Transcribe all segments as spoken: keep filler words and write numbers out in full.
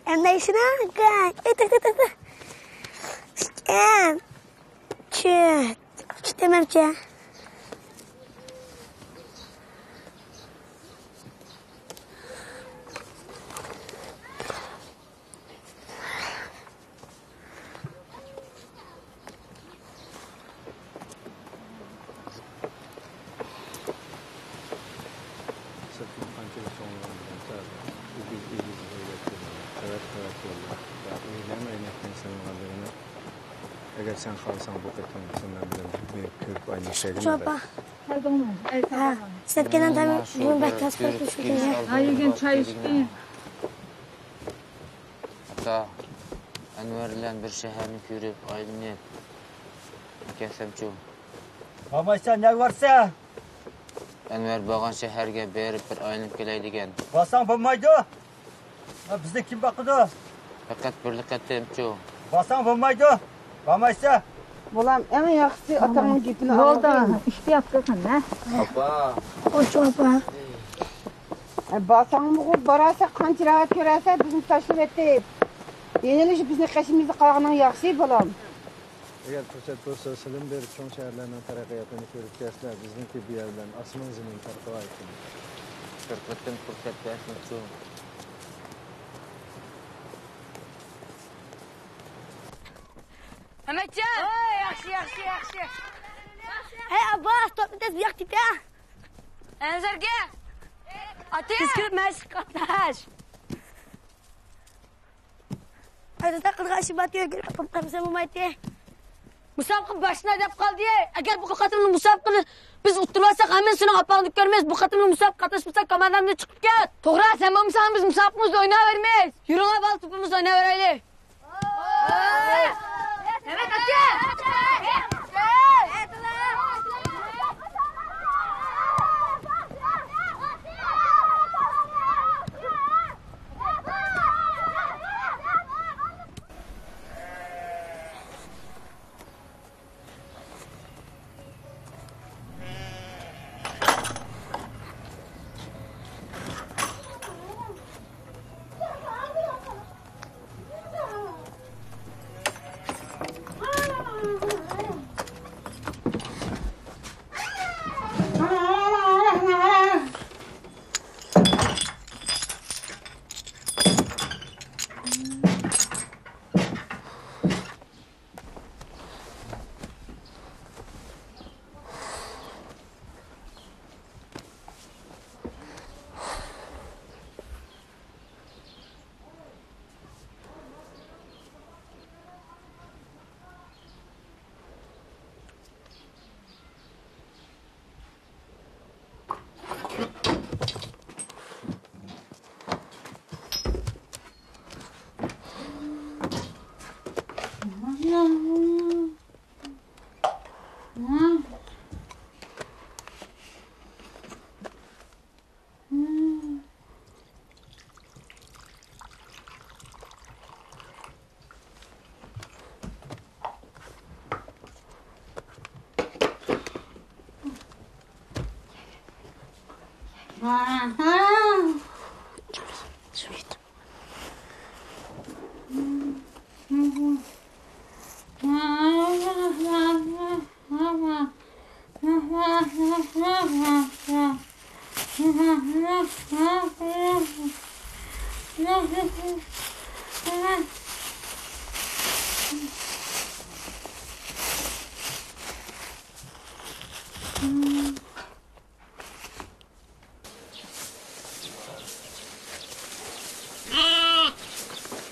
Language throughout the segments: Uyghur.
ئەمدى ئىشىنا، ئېتىق، ئېتىق، ئېتىق. ئىكەن. چۈت. چۈت دېمەمچە. سىرتنىڭ قانچىلىك چوڭلۇقىنى بىلەمسىز؟ ئېگىز-ئېگىز بويلاپ كېلىدۇ. قەۋەت-قەۋەت يوللار. ئۆيدىن ئەينەكنى سېلىنغانلىقىنى، ئەگەر سەن خالىساڭ، بۇ قېتىم سەن مەن بىلەن بىر كۆرۈپ ئاينىڭ شەيلىمە. شۇ ئاپا. ھە، سەتكىنىڭ تامى بۈگۈن بەك تاس بولۇپ چۈشتى. ھە، يېگىن، چاي ئىچتىڭ. ئاتا، ئەنۋەر بىلەن بىر شەھەرنى كۆرۈپ ئايلىنىپ كەلسەمچۇ؟ بارمايسەن، نەگە بارسەن؟ ئەنۋەر بارغان شەھەرگە بېرىپ بىر ئايلىنىپ كېلەي دېگەن. بارساڭ بولمايدۇ. ھە، بىزنى كىم باقىدۇ؟ پەقەت بىرلا قېتىمچۇ؟ بارساڭ بولمايدۇ. بارمايسەن. بالام، ئەڭ ياخشىسى ئاتاڭنىڭ گېپىنى ئاڭلىغىن. يولدا ئىشتىياق قىلغىن، ھە؟ ئاپا. خوش ئاپا. ئە، بارساڭمۇ بارارسەن، قانچە راھەت كۆرەرسەن، بىزنى تاشلىۋېتىپ. يەنىلا شۇ بىزنىڭ قېشىمىزدا قالغىنىڭ ياخشى، بالام. ئەگەر پۇرسەت بولسا، سىلىمۇ بېرىپ چوڭ شەھەرلەرنىڭ تەرەققىياتىنى كۆرۈپ كەلسىلەر، بىزنىڭكى بۇ يەر بىلەن ئاسمان زېمىن پەرقى بار ئىكەن. بىر قېتىم پۇرسەت بەرسىڭىزچۇ؟ ئەمەتجان! ھەي، ياخشى، ياخشى، ياخشى. ھەي، ئابباس، توپنى تېز بۇ ياققا تېپە. ئەنزەرگە! ئاتە! تېز كىرىپ مەشىق قاتناش. ئايدىدا قىلغان ئىشى بار، تېز كىرىپ قىلمىسا بولمايتتى. مۇسابىقە باشلىنار دەپ قالدى. ئەگەر بۇ قېتىملىق مۇسابىقىنى بىز ئۇتتۇرۇۋالساق، ھەممىمىز سېنىڭ ئاپاڭنى كۆرمەيمىز. بۇ قېتىملىق مۇسابىقە قاتناشمىساق، كاماندامدىن چىقىپ كەت. توغرا، سەن بولمىساڭ بىز مۇسابىقىمىزدا ئويناۋەرمەيمىز. يۈرۈڭلار، بالىلار، توپىمىزدا ئويناۋېرەيلى.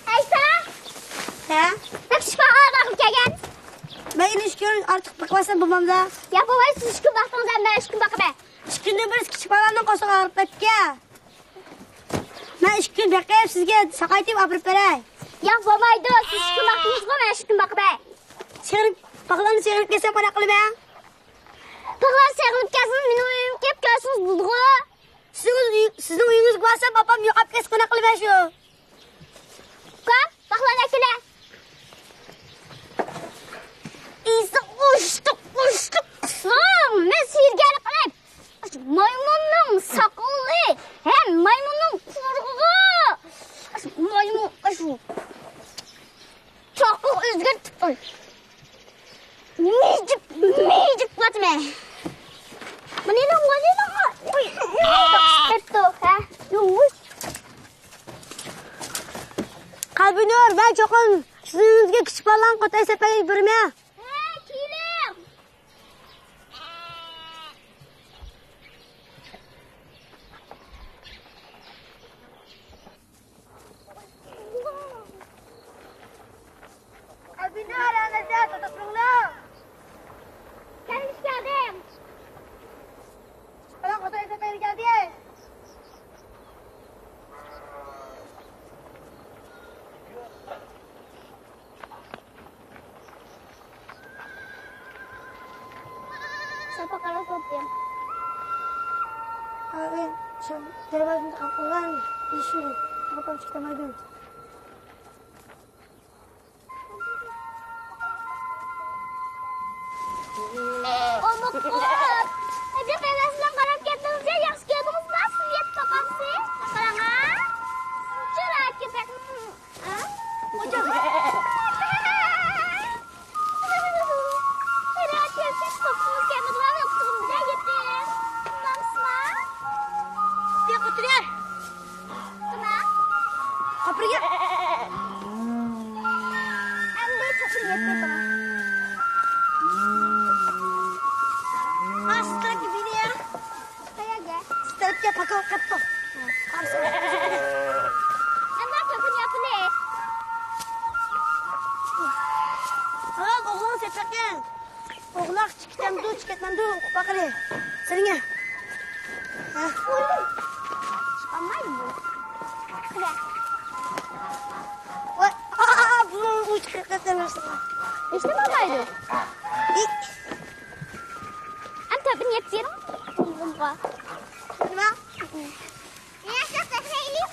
ئەيسا! ھە؟ مەن كىچىك بالىلارنى باققىلى كەلگەن. مەن ئىككى كۈن ئارتۇق بېقىۋالسام بولمامدا؟ يا بولمايدۇ، سىز ئۈچ كۈن باقتىڭىز، مەن ئۈچ كۈن باقىمەن. ئىككى كۈندىن بىر كىچىك بالىنىڭ قورسىقى ئاغرىپ كەتتىكەن. مەن ئۈچ كۈن بېقىپ، سىزگە ساقايتىپ ئاپىرىپ بېرەي. يا بولمايدۇ، سىز ئۈچ كۈن باقتىڭىزغۇ، مەن ئۈچ كۈن باقىمەن. سېغىنىپ، بالىلارنى سېغىنىپ كەتسەم قانداق قىلىمەن؟ بالىلار سېغىنىپ كەتسىڭىز، مېنىڭ ئۆيۈمگە كېلىپ كەلسىڭىز بولىدىغۇ. سىزنىڭ ئۆي-، سىزنىڭ ئۆيىڭىزگە بارسام، ئاپام يوقاپ كەتسە قانداق قىلىمەن شۇ؟ ئۇكام، باقلارنى ئەكېلە. ئىسى ئۇشتۇق، ئۇشتۇق قىلساڭ، مەن سىزگە قىلاي. ئاشۇ مايمۇننىڭ ساقىلى ھەم مايمۇننىڭ قۇيرۇقى. ئاشۇ مايمۇن، ئاشۇ چاقلىق ئۆزگەرتىپ قوي. مىجىپ، مىجىپ قىلاتىمەن. مانا ئېلىڭ، مانا ئېلىڭ. قېپتۇ، ھە؟ يۇمۇش. قەلبىنۇر، مەن چوقۇم سىزنىڭ ئۆيىڭىزگە كىچىك بالىلارنى قوتاي سەپەرگە بېرىمەن. ھە، كېلىڭ. ئەبىنار، ئەنەسە، تۇتۇپ تۇرۇڭلار. كەلدىم، كەلدىم. قاراڭ، خوتۇن ئېتىپ بەرگەن كەلدى. ساپا قاراپ ئوتتۇم. ئاغىن، شۇ دەرۋازىنى قاقىلغان ئىشىك قاپاپ چىقالمايدۇ. ئومۇققۇپ! ئەجەب ھەۋەس بىلەن قاراپ كەتتىڭىز يا، ياخشى كەلدىڭىزما؟ سىز يەتتە تاپامسىز؟ قاراڭا! شۇنچىلا كېپەك. قاپىرىگە. ئەمدى چوقۇم يەتمەيدۇ. ھا، سىز تەرەپكە بىنى يا. قەيەرگە؟ سىز تەرەپكە پاكا قاپتۇ. قارىسا. ئەمدى چوقۇم ياپىلى. ھا، ئوغلۇڭ سېپىقىڭ. ئوغلاق چىقىتەمدۇ، چىقىتمەمدۇ، ئۇقۇپ باقىلى. سېنىڭگە. ھە. چىقالمايدۇ بۇ. قىلە. ۋاي، ئا، ئا، ئا، بۇ، بۇ چىقىپ كەتسە نېمە قىلىسىز؟ ھېچنېمە بولمايدۇ. ئەم، تۆپىنى يەپ بېرىڭ. بۇمغا. نېمە؟ ياشاپ بېقىلى.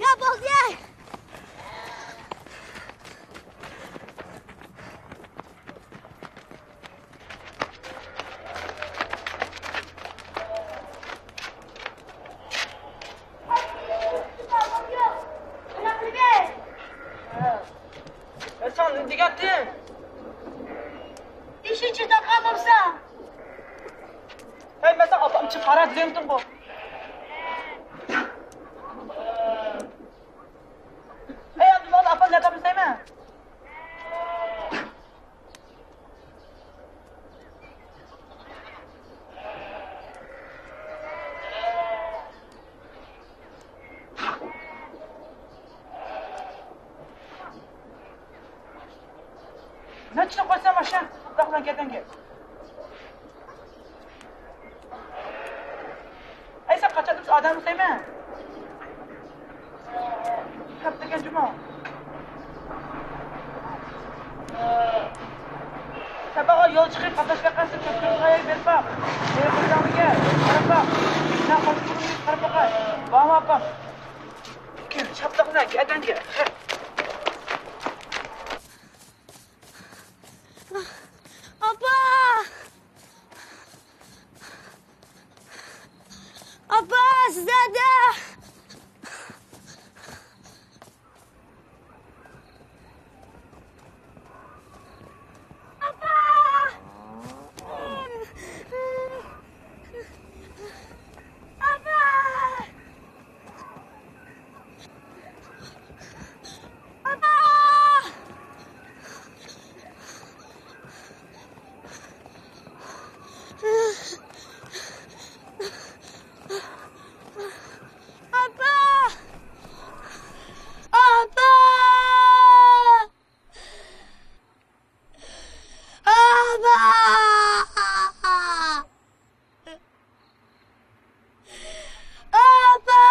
يا بولدى. ساڭا نېمە دېگەنتىم؟ ئىشىك چېتىققا بولسا. ھەي، مەن ساڭا ئاپام چىقارا دېگەنتىمغۇ. ھەي، ئەمدى ماڭا ئاپام نەدە بىلسەيمەن؟ نەچچە قويسام ئاشۇ داغلان كەتەڭگە. ئەي، سەن قاچان بىز ئادەم سەيمەن؟ كەپتىكەن جۇمۇ. سەن ماڭا يول چىقىپ قاتناش بېقەرسىز، كۆپ كۆرۈنگەن يەرگە بېرىپ باق. مېنى قويساڭمىكىن؟ قاراپ باق. مەن قوشۇپ قارىپ باقاي. بارمۇ ئاپام؟ كېلىڭ، شاپتۇقنى كەتەڭگە. ئاپا! ئاپا، سىزدە! ئاپا! ئاپا! ئاپا! ئاپا! ئاپا! ئاپا! ئاپا!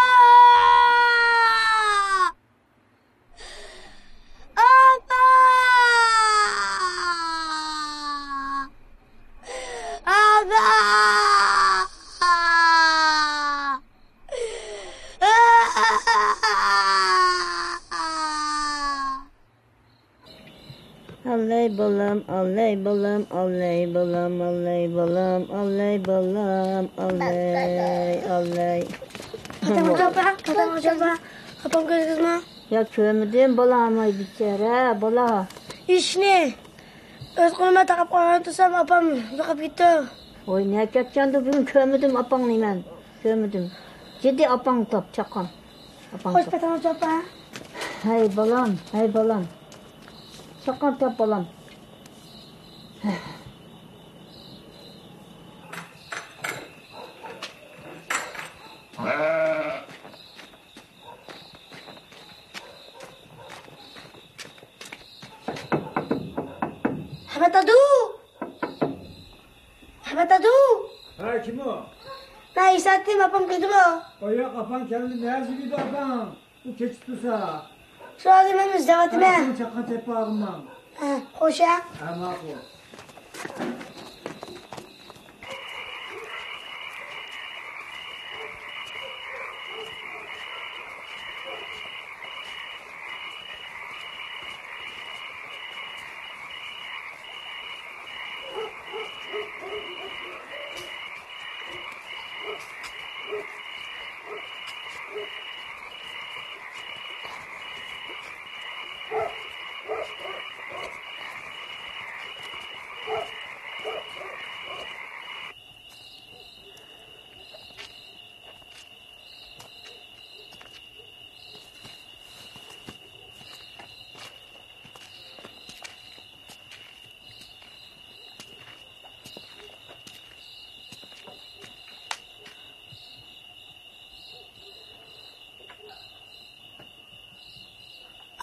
ئاپا! ئاپا! ئاللاي بالام، ئاللاي بالام، ئاللاي بالام، ئاللاي بالام، ئاللاي بالام، ئاللاي، ئاللاي. ئاتاڭ ئاچاپا، ئاتاڭ ئاچاپا. ئاپام كۆردىڭىزمۇ؟ يا، كۆرمىدىم، بالام، ئاي، بىچارە بالا. ئىشنى ئۆز قولۇمدا تاقاپ قالغان تۇرسام، ئاپام يوقاپ كېتىپتۇ. ۋاي، نە كەتكەندۇ، بۈگۈن كۆرمىدىم ئاپاڭنى مەن. كۆرمىدىم. جىددىي ئاپاڭ تاپ، چاققان. ئاپاڭ خوش تاپ. پەتەڭ چوپان. ھەي بالام، ھەي بالام. چاققان تاپ بالام. ئەمەت دادۇ! ئەمەت دادۇ! ھە، كىم ئۇ؟ مەن ئىساتتىم، ئاپام كىردىمۇ؟ ئاياق ئاپاڭ كەلدى، نەرسە يېدى ئاپاڭ؟ ئۇ كېچىكىپ تۇرسا. شۇ ھازىر مەن ئىزدەۋاتىمەن. ھە، چاققان تېپىپ ئالغىنىڭ. ھە، خوش ھە. ھە، ماقۇل.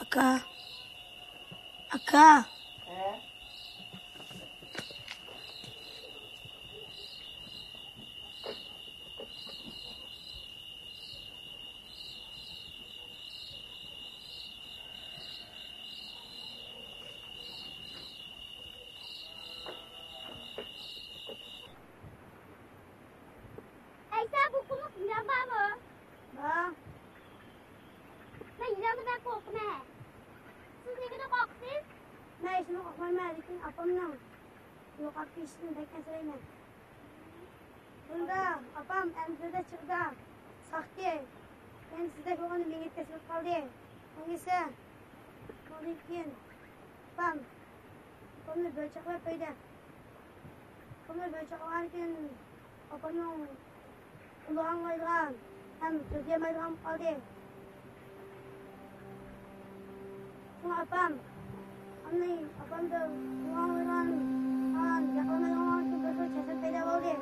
ئاكا. ئاكا. ھە؟ ئەيسا، بۇ قۇملۇق يىلان بارمۇ؟ بار. مەن يىلاندىن بەك قورقىمەن. سىز نېمىدىن قورقىسىز؟ مەن ھېچنېمىدىن قورقمايمەن، لېكىن ئاپامنىڭ يوقاپ كېتىشىدىن بەك ئەنسىرەيمەن. بۇندا ئاپام ئەمدىدە چىقىدا ساقچى. مەن سىزدەك بولغاندا مېڭىپ كەتسە قالدى. ئۇنىسى بۇندىن كېيىن ئاپام، ئاپامنى بۆچەكلەپ قويدى. ئاپامنى بۆچەكلىغاندىن كېيىن ئاپامنىڭ قۇلىقى ئاڭلايدىغان ھەم سۆزلىيەلمەيدىغان بولۇپ قالدى. شۇڭا ئاپام، ئاپامنى، ئاپامدا قۇلىقى ئاڭلايدىغان، گەپ قىلمايدىغان بىر خىل كېسەل پەيدا بولدى.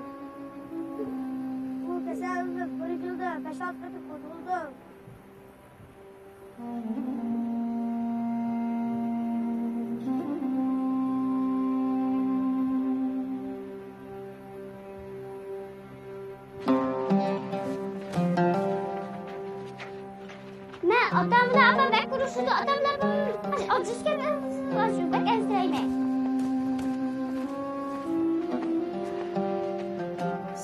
بۇ كېسەل بىر يىلدا بەش-ئالتە قېتىم قوزغىلىدۇ. مەن ئاتام بىلەن ئاپام بەك ئۇرۇشىدۇ. ئاتام بىلەن ئاپام ئاجرىشىپ كەلدى. بەك ئەنسىرەيمەن.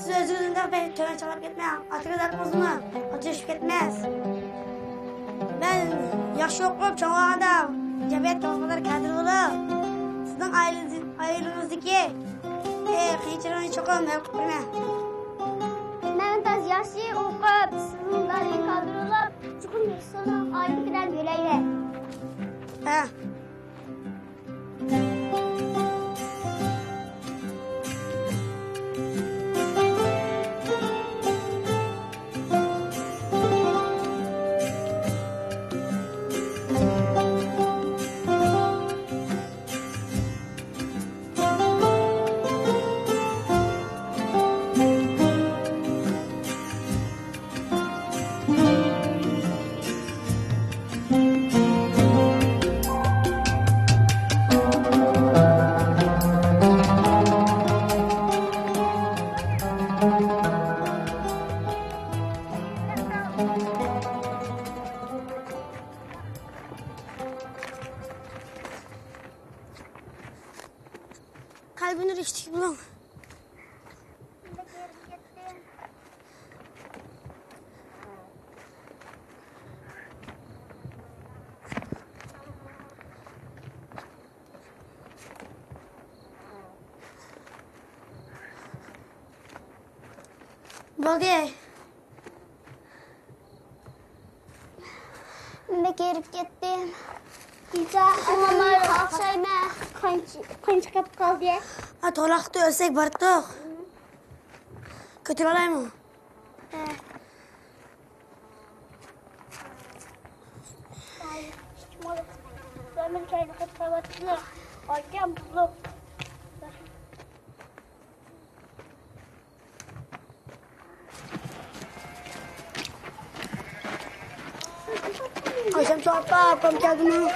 سىز ئۆزىڭىزنى بەك تۆۋەن چاغلاپ كەتمەڭ. ئاتىڭىز ئارقىڭىزمۇ ئاجرىشىپ كەتمەس. مەن ياخشى ئوقۇپ چوڭ بولغاندا جەمئىيەتكە ئۆزگىرىپ كادىر بولۇپ، سىزنىڭ ئائىلىڭىز-، ئائىلىڭىزدىكى، ئى، قىيىنچىلىقنى چوقۇم ھەل قىلىپ بېرىمەن. مەن تازا ياخشى ئوقۇپ، سىزنىڭ كادىر بولۇپ، چوقۇم سىزنىڭ ئائىلىڭىزدىن بۆلەيلى. ھە. قەلبىنى رىشتىك بولۇڭ. بولدى. بەك ھېرىپ كەتتىم. ئىنسان ئەمەلگە ئوخشايمەن. قان چىقىپ قالدى. ھە، توراقتا ئۆلسەك بارتۇق. كۆتۈرۈۋالايمۇ؟ ھە. ئايسەمسۇ ئاپا، ئاپام كەلدىمۇ؟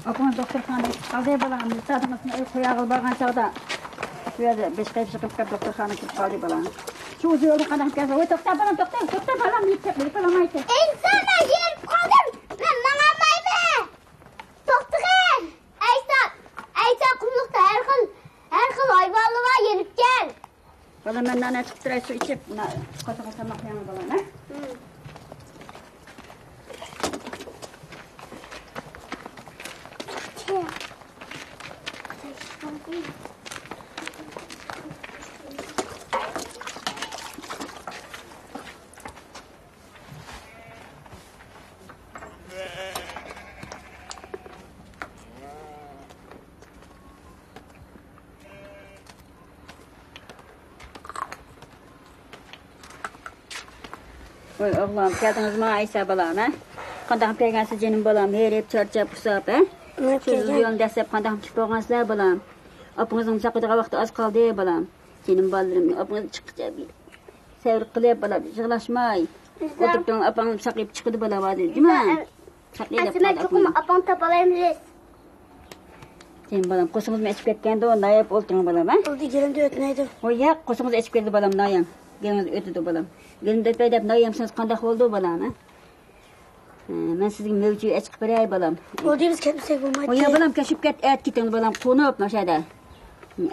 ئاپىڭىز دوختۇرخانىدا قالدى بالام. سادىقنىڭ ئۆيىگە قوياغىلى بارغان چاغدا شۇ يەردە بېشى قېيىپ چىقىپ كەپ دوختۇرخانىغا كىرىپ قالدى بالام. شۇ ئۇزۇن يولدىن قانداق كەلسە، ۋاي توختا بالام، توختا، توختا بالام، يېتىپ كەتمىدى بالام ئايتى. ئىنسان يېرىپ قالدىم، مەن ماڭالمايمەن. توختىغىن. ئەيسا، ئەيسا، قۇملۇقتا ھەر خىل، ھەر خىل ھايۋانلار بار، يېنىپ كەل. بالام، مەن نان ئېچىپ تۇراي، سۇ ئىچىپ، مانا قوسىقىغا سالماق يېڭى بالام، ھە؟ ۋاي ئوغلۇم، كەلدىڭىزمۇ ئەيسا بالام، ھە؟ قانداق كەلگەنسىز جېنىم بالام، ھېرىپ، چارچاپ، ئۇسساپ، ھە؟ شۇ يولنى دەسسەپ قانداق چۈشۈپ بولغانسىلەر بالام؟ ئاپىڭىزنىڭ چاقىدىغان ۋاقتى ئاز قالدى بالام. جېنىم بالىلىرىم، ئاپىڭىز چىققىچە سەۋر قىلىپ، بالام، يىغلاشماي ئولتۇرۇپ تۇرۇڭ، ئاپاڭ ساقىيىپ چىقىدۇ، بالام، ھازىر. جۇما. ساقىيىپ قالدى چوقۇم ئاپاڭ. ئاپاڭنى تاپالايمىز. سېنىڭ بالام، قورسىقىڭىزمۇ ئېچىپ كەتكەندۇ، ناياپ ئولتۇرۇڭ، بالام، ھە؟ بولدى، گېلىمدە ئۆتمەيدۇ. ھوي، ياق، قورسىقىڭىز ئېچىپ كەتتى، بالام، ناياڭ. گېلىڭىز ئۆتىدۇ، بالام. گېلىمدە ئۆتمەي دەپ ناياڭسىڭىز قانداق بولىدۇ، بالام، ھە؟ ھە، مەن سىزگە مېۋە-چېۋە ئەچىقىپ بېرەي، بالام. بولدى، بىز كەتمىسەك بولمايدۇ. ھوي، يا، بالام، كەچىكىپ كەت-، ئەتە كېتىڭ، بالام، قونۇپ، ماشەدە.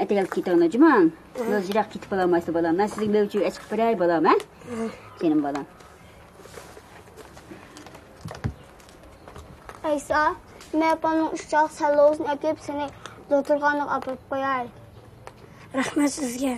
ئەتە كېلىپ كېتىڭ، جۇماڭ. ھە. يول يىراق كېتىپ بولالمايسىز، بالام. مەن سىزگە مېۋە-چېۋە ئېچىقىپ بېرەي، بالام، ھە؟ ھە. جېنىم بالام. ئەيسا، مەن ئاپامنىڭ ئۈچ چاق سەللىۋىسىنى ئەكىپ، سېنى دوختۇرخانىغا ئاپىرىپ قوياي. رەھمەت سىزگە.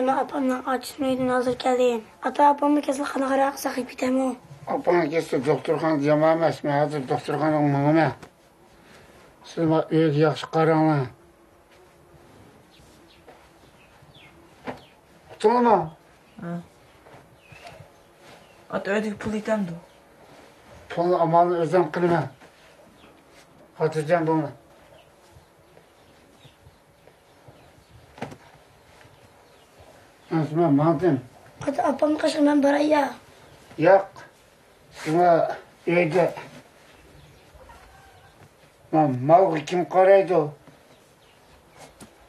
مەن ئاپامنىڭ ئاچىسىنىڭ ئۆيىدىن ھازىر كەلدىم. ئاتا، ئاپاممۇ كېسەلخانىغا ساقىيىپ كېتەرمۇ؟ ئاپاڭنىڭ كېسىلى دوختۇرخانىدا يامان ئەمەس. مەن ھازىر دوختۇرخانىغا ماڭىمەن. سىز مانا ئۆيگە ياخشى قاراڭلار. ئۇقتۇڭلارمۇ؟ ھە. ئاتا، ئۆيدىكى پۇل يېتەمدۇ؟ پۇلنى ئامالنى ئۆزۈم قىلىمەن. خاتىرجەم بولما. ئەمىسە مەن ماڭدىم. ئاتا، ئاپامنىڭ قېشىغا مەن باراي يا؟ ياق. شۇڭا ئۆيدە ما-، مالغا كىم قارايدۇ؟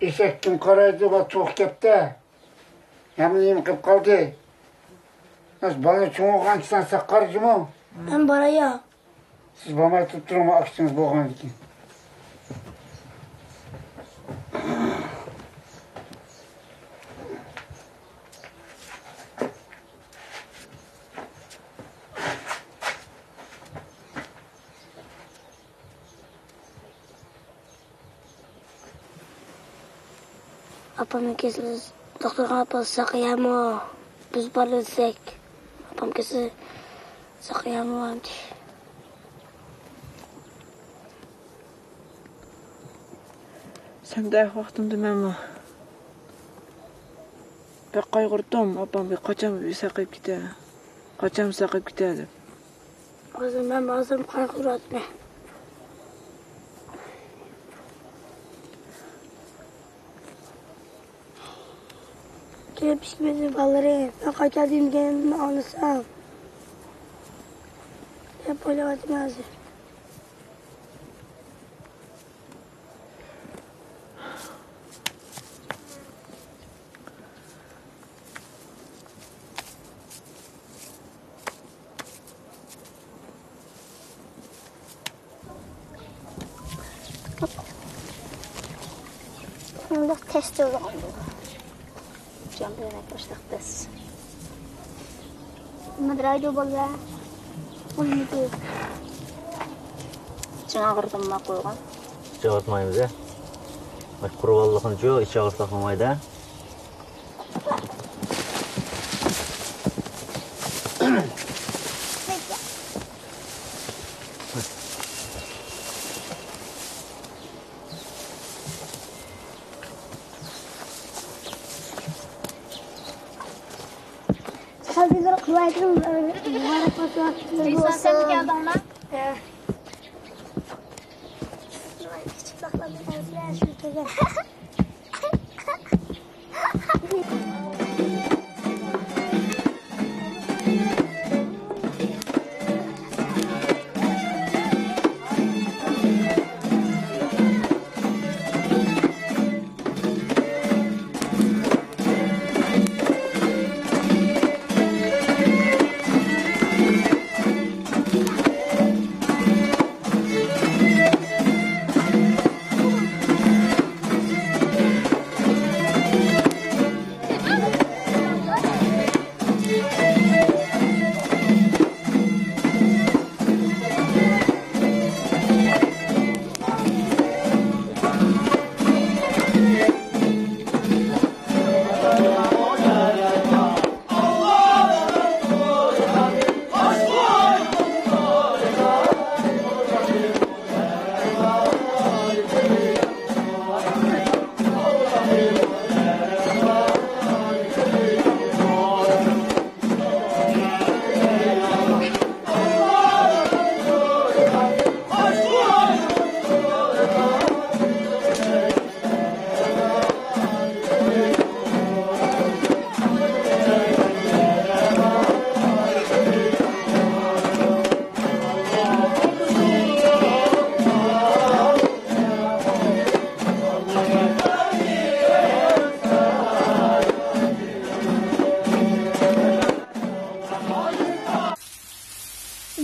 ئېشەك كىم قارايدۇ، ما توق كەپتە. ھەممە نېمە قىلىپ قالدى. بەس، بالا چوڭ بولغان كىشىلەر ساقار جۇمۇ. مەن بارايا. سىز بارماي تۇرۇپ تۇرۇڭ، ئاكىسىڭىز بولغاندىكىن. ئاپامنىڭ كېسىلى دوختۇرخانىغا ئاپىسى ساقىيامۇ؟ بىز بارىدۇ دېسەك، ئاپام كېسىلى ساقىيامۇ ئەمدى؟ سەندەك ۋاقتىمدا مەنمۇ بەك قايغۇردۇم، ئاپام بىر قاچان بىر ساقىيىپ كېتە، قاچان ساقىيىپ كېتە دەپ. ھازىر مەن ھازىر قايغۇرۇۋاتىمەن. كېلىپ ئىككىمىزنىڭ بالىلىرى، مەن قايتار دېمىگەننى ئاڭلىسام دەپ ئويلاۋاتىمەن ھازىر. شۇنداق تەس تۇرىدىغان بولدى. جان بەرمەك باشلاق تەس. نېمە دەيدۇ بالىلار؟ بولمىدى. جىڭ ئاغرىدىمۇ قويغان؟ ئىچ ئاغرىتمايمىز، ھە؟ قۇربانلىقىنچۇ، ئىچ ئاغرىتساق بولمايدۇ، ھە؟ سەن كەلدىڭما؟ ھە.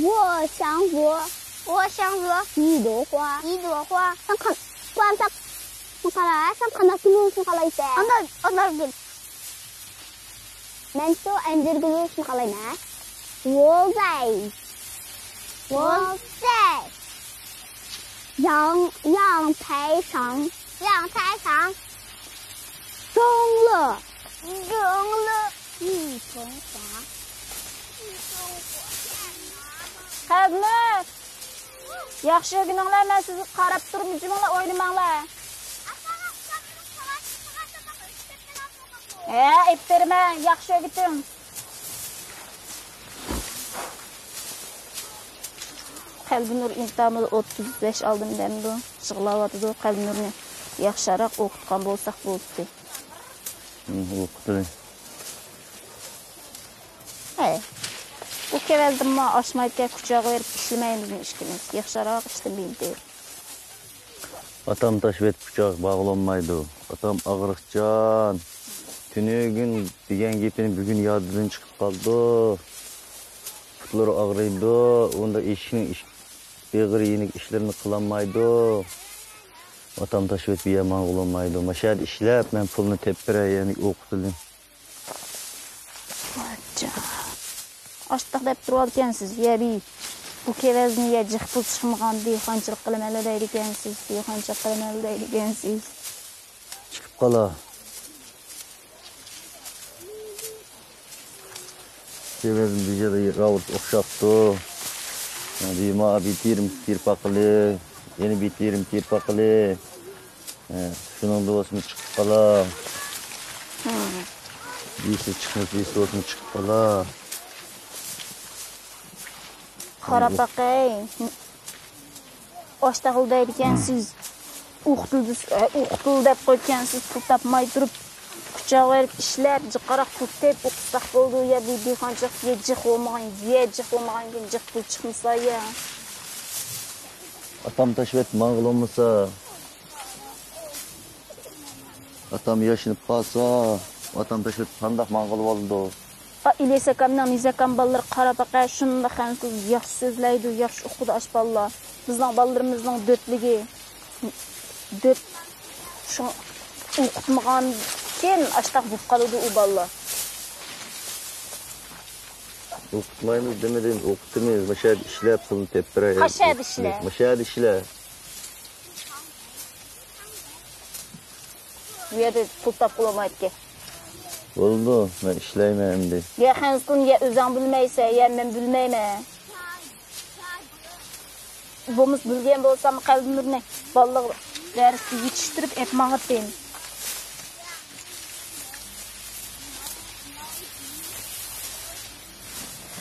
ۋوشاڭۋۇ. ۋوشاڭۋۇ. يىدوخۇا. يىدوخۇا. سەن قان-، قان-، سەن قانداق گۈل بولۇشنى خالايسەن؟ ئانار، ئانار گۈل. مەنچۇ ئەنجۈر گۈل بولۇشنى خالايمەن. ۋوزەي. ۋوزەي. ياڭ، ياڭ تەيشاڭ. ياڭ تەيشاڭ. زوڭلۇ. زوڭلۇ. قەلبىنۇر! ياخشى ئۆگىنىڭلار، مەن سىزگە قاراپ تۇرۇپ جىمىڭلار، ئوينىماڭلار. ھە، ئېيتىپ بېرىمەن، ياخشى ئۆگىتىڭ. قەلبىنۇر ئىنتامىدا ئوتتۇز بەش ئالدىم دەمدۇ، يىغلاۋاتىدۇ. قەلبىنۇرنى ياخشىراق ئوقۇتقان بولساق بولدى. ھىم، ئوقۇتىلى. ھەي، بۇ كېۋەزدىمۇ ئاشمايكەن، كۇچاغا بېرىپ ئىشلىمەيمىزمۇ ئىككىمىز؟ ياخشىراق ئىشلىمەيدۇ. ئاتام تاشۋېتىپ قۇچاق باغلانمايدۇ. ئاتام ئاغرىقچان. تۈنۈگۈن دېگەن گېپىنى بۈگۈن يادىدىن چىقىپ قالىدۇ. پۇتلىرى ئاغرىيدۇ. ئۇنداق ئىشىكنىڭ ئىش-، بېغىر يېنىك ئىشلىرىنى قىلالمايدۇ. ئاتام تاشۋېتىپ يەر ماڭغىلى بولمايدۇ. ماشۇ يەردە ئىشلەپ، مەن پۇلنى تېپىپ بېرەي، يەنە ئوقۇتىلى. ئاشتاق دەپ تۇرۇۋالىدىكەنسىز، يە بى، بۇ كېۋەزنى يە جىق پۇل چىقمىغان، دېھقانچىلىق قىلىمەنلا دەيدىكەنسىز، دېھقانچىلىق قىلىمەنلا دەيدىكەنسىز. چىقىپ قالا. كېۋەزنى بىر يەردە راۋۇرۇس ئوخشاپتۇ. دېما بىتىرىم تېرىپ باقىلى، يەنە بىتىرىم تېرىپ باقىلى. ھە، شۇنىڭدا بولسىمۇ چىقىپ قالا. دېسە چىقمىسا، دېسە بولسىمۇ چىقىپ قالا. قاراپ باقاي. ئاشتاغىل دەيدىكەنسىز. ئوقۇتۇل دېس-، ئە، ئوقۇتۇل دەپ قويغانسىز، پۇل تاپماي تۇرۇپ، كۇچا بېرىپ ئىشلەپ، جىقراق پۇل تېپىپ ئوقۇتساق بولىدۇ. يا بۇ دېھقانچىلىق، يە جىق بولمىغان، يە جىق بولمىغان كېيىن جىق پۇل چىقمىسا يا. ئاتام تاشۋېتىپ ماڭغىلى بولمىسا. ئاتام ياشىنىپ قالسا، ئاتام تاشلاپ قانداق ماڭغىلى بولىدۇ؟ ئا، ئىلياس ئاكامنىڭ، نىياز ئاكام بالىلىرى قاراپ باقە، شۇنداق خەنزۇ ياخشى سۆزلەيدۇ، ياخشى ئوقۇيدۇ ئاش بالىلار. بىزنىڭ بالىلىرىمىزنىڭ دۆتلۈكى، دۆت، شۇ ئوقۇتمىغاندىكىن ئاشتاق بولۇپ قالىدۇ ئۇ بالىلار. ئوقۇتمايمىز دېمىدىم، ئوقۇتىمىز. مۇشۇ يەردە ئىشلەپ، پۇلنى تېپىپ بېرەي. قايسى يەردە ئىشلەپ؟ مۇشۇ يەردە ئىشلە. بۇ يەردە پۇل تاپقىلى بولمايدىكەن. بولىدۇ، مەن ئىشلەيمەن ئەمدى. يا خەنزۇنى يا ئۆزۈڭ بىلمەيسەن، يا مەن بىلمەيمەن. بولمىسا بىلگەن بولسام قەلبىمنى بالىلارغا دەرسكە يېتىشتۈرۈپ ئېلىپ ماڭاتتىم.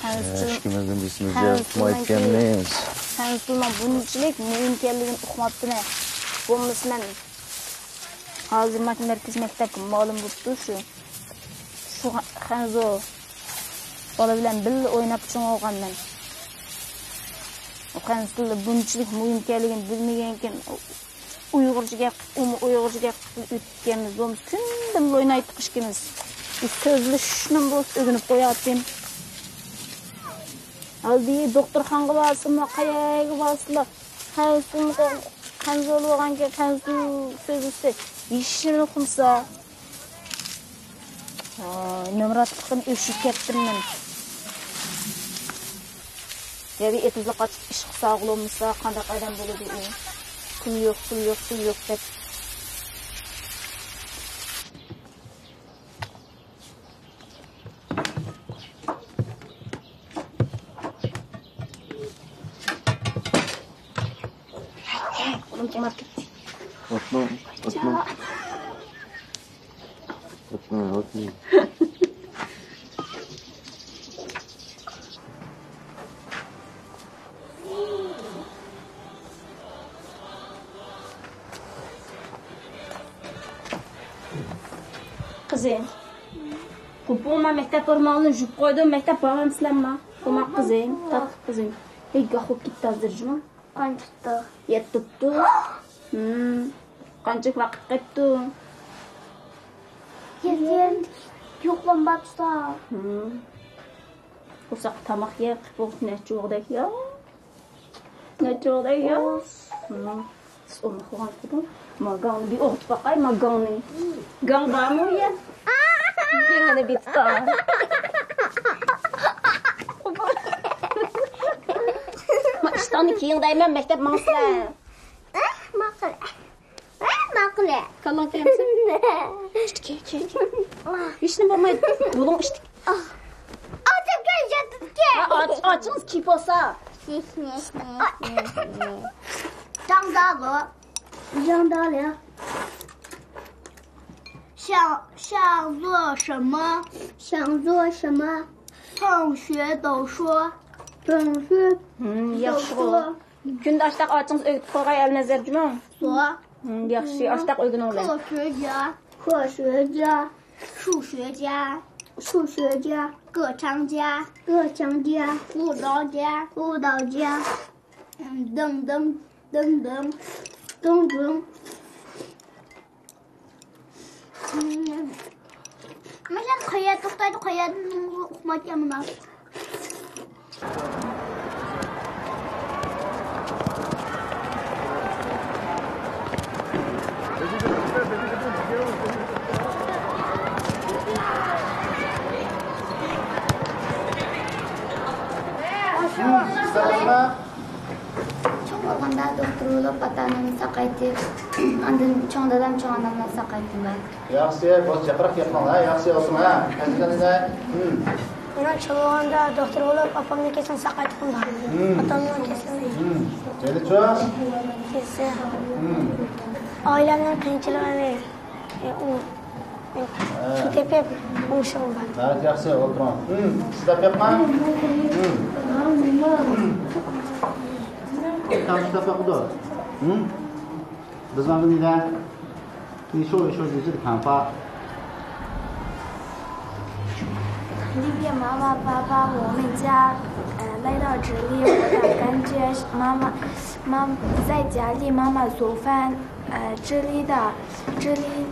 خەنزۇ-، ئىككىمىزدىن بىرسىمىز يەر ئۇقمايدىكەنمىز. خەنزۇنىڭ بۇنچىلىك مۇھىم ئىكەنلىكىنى ئۇقماپتىمەن. بولمىسا مەن ھازىر مانا مەركىزىي مەكتەپكە مۇئەللىم بولۇپتۇ شۇ. شۇ خەنزۇ بالا بىلەن بىللە ئويناپ چوڭ بولغان مەن. ئۇ خەنزۇ تىلى بۇنچىلىك مۇھىم ئىكەنلىكىنى بىلمىگەنكىن، ئۇيغۇرچە گەپ قىلىپ، ئۇمۇ ئۇيغۇرچە گەپ قىلىپ ئۆتكەنمىز. بولمىسا كۈندە بىللە ئوينايتتۇق ئىككىمىز. بىز سۆزلىشىشنىمۇ بولسا ئۆگىنىپ قوياتتىم. ھالبۇكى دوختۇرخانىغا بارسىمۇ، قەيەرگە بارسىلا، خەنزۇ، خەنزۇ بولغانكەن، خەنزۇ سۆزلىسە، ھېچنېمە ئۇقمىسا. ۋاي، نامراتلىقتىن ئۆچۈپ كەتتىم مەن. يەنە ئېتىزلىق ئاچىپ ئىش قىلسا بولمىسا، قانداق ئادەم بولىدۇ ئۇ؟ پۇل يوق، پۇل يوق، پۇل يوق دەپ. قولۇم توناپ كەتتى. ئاتما، ئاتما. ئاتما، ئاتما. قىزىم، قوپۇڭما، مەكتەپ فورماڭلارنى يۇيۇپ قويدۇم، مەكتەپ بارغانسىلەرما؟ قوماق قىزىم، تاتلىق قىزىم. ھەي، گاھ بولۇپ كېتىپتۇ ھازىر جۇمۇ. قانچە تۇتتى؟ يەتتە تۇتتى. ھىم. قانچە ۋاقىت قېپتۇ؟ يەتتە يېرىم يوقلام بار تۇتا. ھىم. قورساق تاماق يەپ، بۇ نەچچە ۋاقىت يا؟ نەچچە ۋاقىت يا؟ ھىم. سىز ئۇنى قىلغان قىلدىڭ. ما گاڭنى بىر ئوغۇتۇپ باقاي، ما گاڭنى. گاڭ بارمۇ يا؟ گېڭىنى بىر تۇتا. ما ئىشتاننى كىيىڭ دەيمەن، مەكتەپ ماڭسىلەر. ماقۇل. ماقۇل. كاللاڭ كەمسە. كېل، كېل، كېل. ھېچنېمە بولمايدۇ. بولۇڭ ئىشتىك. ئاچىڭ كەل، ياتىدىكەن. ئاچ-، ئاچىڭىز كېلىپ بولسا. جاڭدالو. جاڭدالو. 想，想做什么？想做什么？ 上学读书。读书。 ھىم، ياخشى. كۈندە ئاشتاق ئاچىڭىز ئۆگىتىپ قويغاي ئەلنەزەر جۇمۇ. 所。 ھىم، ياخشى، ئاشتاق ئۆگىنىڭلار. 科学家。 科学家。 数学家。 数学家。 歌唱家。 歌唱家。 舞蹈家。 舞蹈家。 等等等等。دۇڭ دۇڭ. مەسىلەن، قەيەردە توختايدۇ، قەيەردىن ئۇقمايتتى مۇنداق. 嗯，三十八。 چوڭ بولغاندا دوختۇر بولۇپ، ئاتا-ئانامنى ساقايتىپ، ئاندىن چوڭ دادام، چوڭ ئانامنى ساقايتتىم مەن. ياخشى، بولسا جىقراق گەپ قىلىڭ، ھە، ياخشى بولسۇن، ھە. مەن چوڭ بولغاندا دوختۇر بولۇپ، ئاپامنىڭ كېسىلىنى ساقايتقۇم بار. ئاتامنىڭ كېسىلى. يەنىچۇ؟ كېسىلى. ئائىلەمنىڭ قىيىنچىلىقىنى. ئۇ، ئۇ، شۇ تېپىپ ئوڭشىغۇم بار. ھە، ياخشى، ئولتۇرۇڭ. سىز تېپىپمۇ؟ تامسا تېپىپتۇ. بىز ماڭدىمىدا. 你说一说你这个看法。 谢谢妈妈、爸爸，我们家，呃，来到这里，我的感觉是妈妈，妈，在家里妈妈做饭，呃，这里的，这里，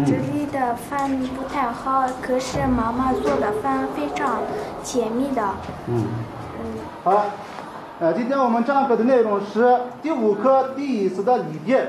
这里的饭不太好，可是妈妈做的饭非常甜蜜的。嗯，好，呃，今天我们上课的内容是第五课第一次的离别。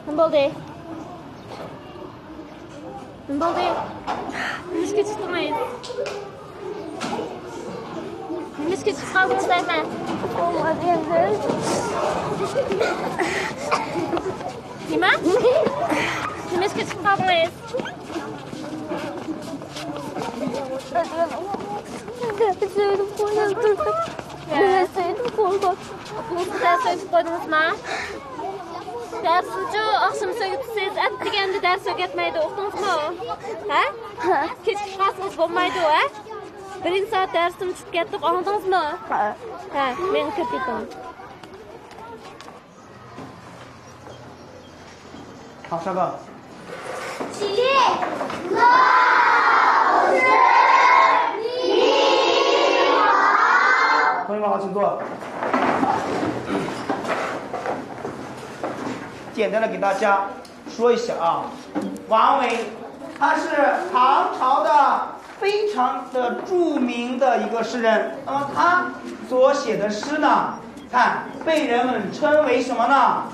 نېمە بولدى؟ نېمە بولدى؟ نېمىشقا چىقتىڭىز؟ نېمىشقا چىقىپ قالدىڭىز دەيمەن؟ نېمە؟ نېمىشقا چىقىپ قالدىڭىز؟ ئوقۇغۇچىغا دەرس ئۆتۈپ قويدىڭىزما؟ دەرسنىچۇ ئاخشىمى ئۆگىتىسىز، ئەتىگەندە دەرس ئۆگەتمەيدۇ، ئۇقتىڭىزمۇ؟ ھە؟ كېچىكىپ قالسىڭىز بولمايدۇ، ھە؟ بىرىنچى سائەت دەرستىن چۈشۈپ كەتتۇق، ئاڭلىدىڭىزمۇ؟ ھە، مېڭىپ كىرىپ كېتىڭ. 好，帅哥。起立。老师，你好。同学们好，请坐。简单的给大家说一下啊，王维，他是唐朝的非常的著名的一个诗人。那么他所写的诗呢， 看，被人们称为什么呢？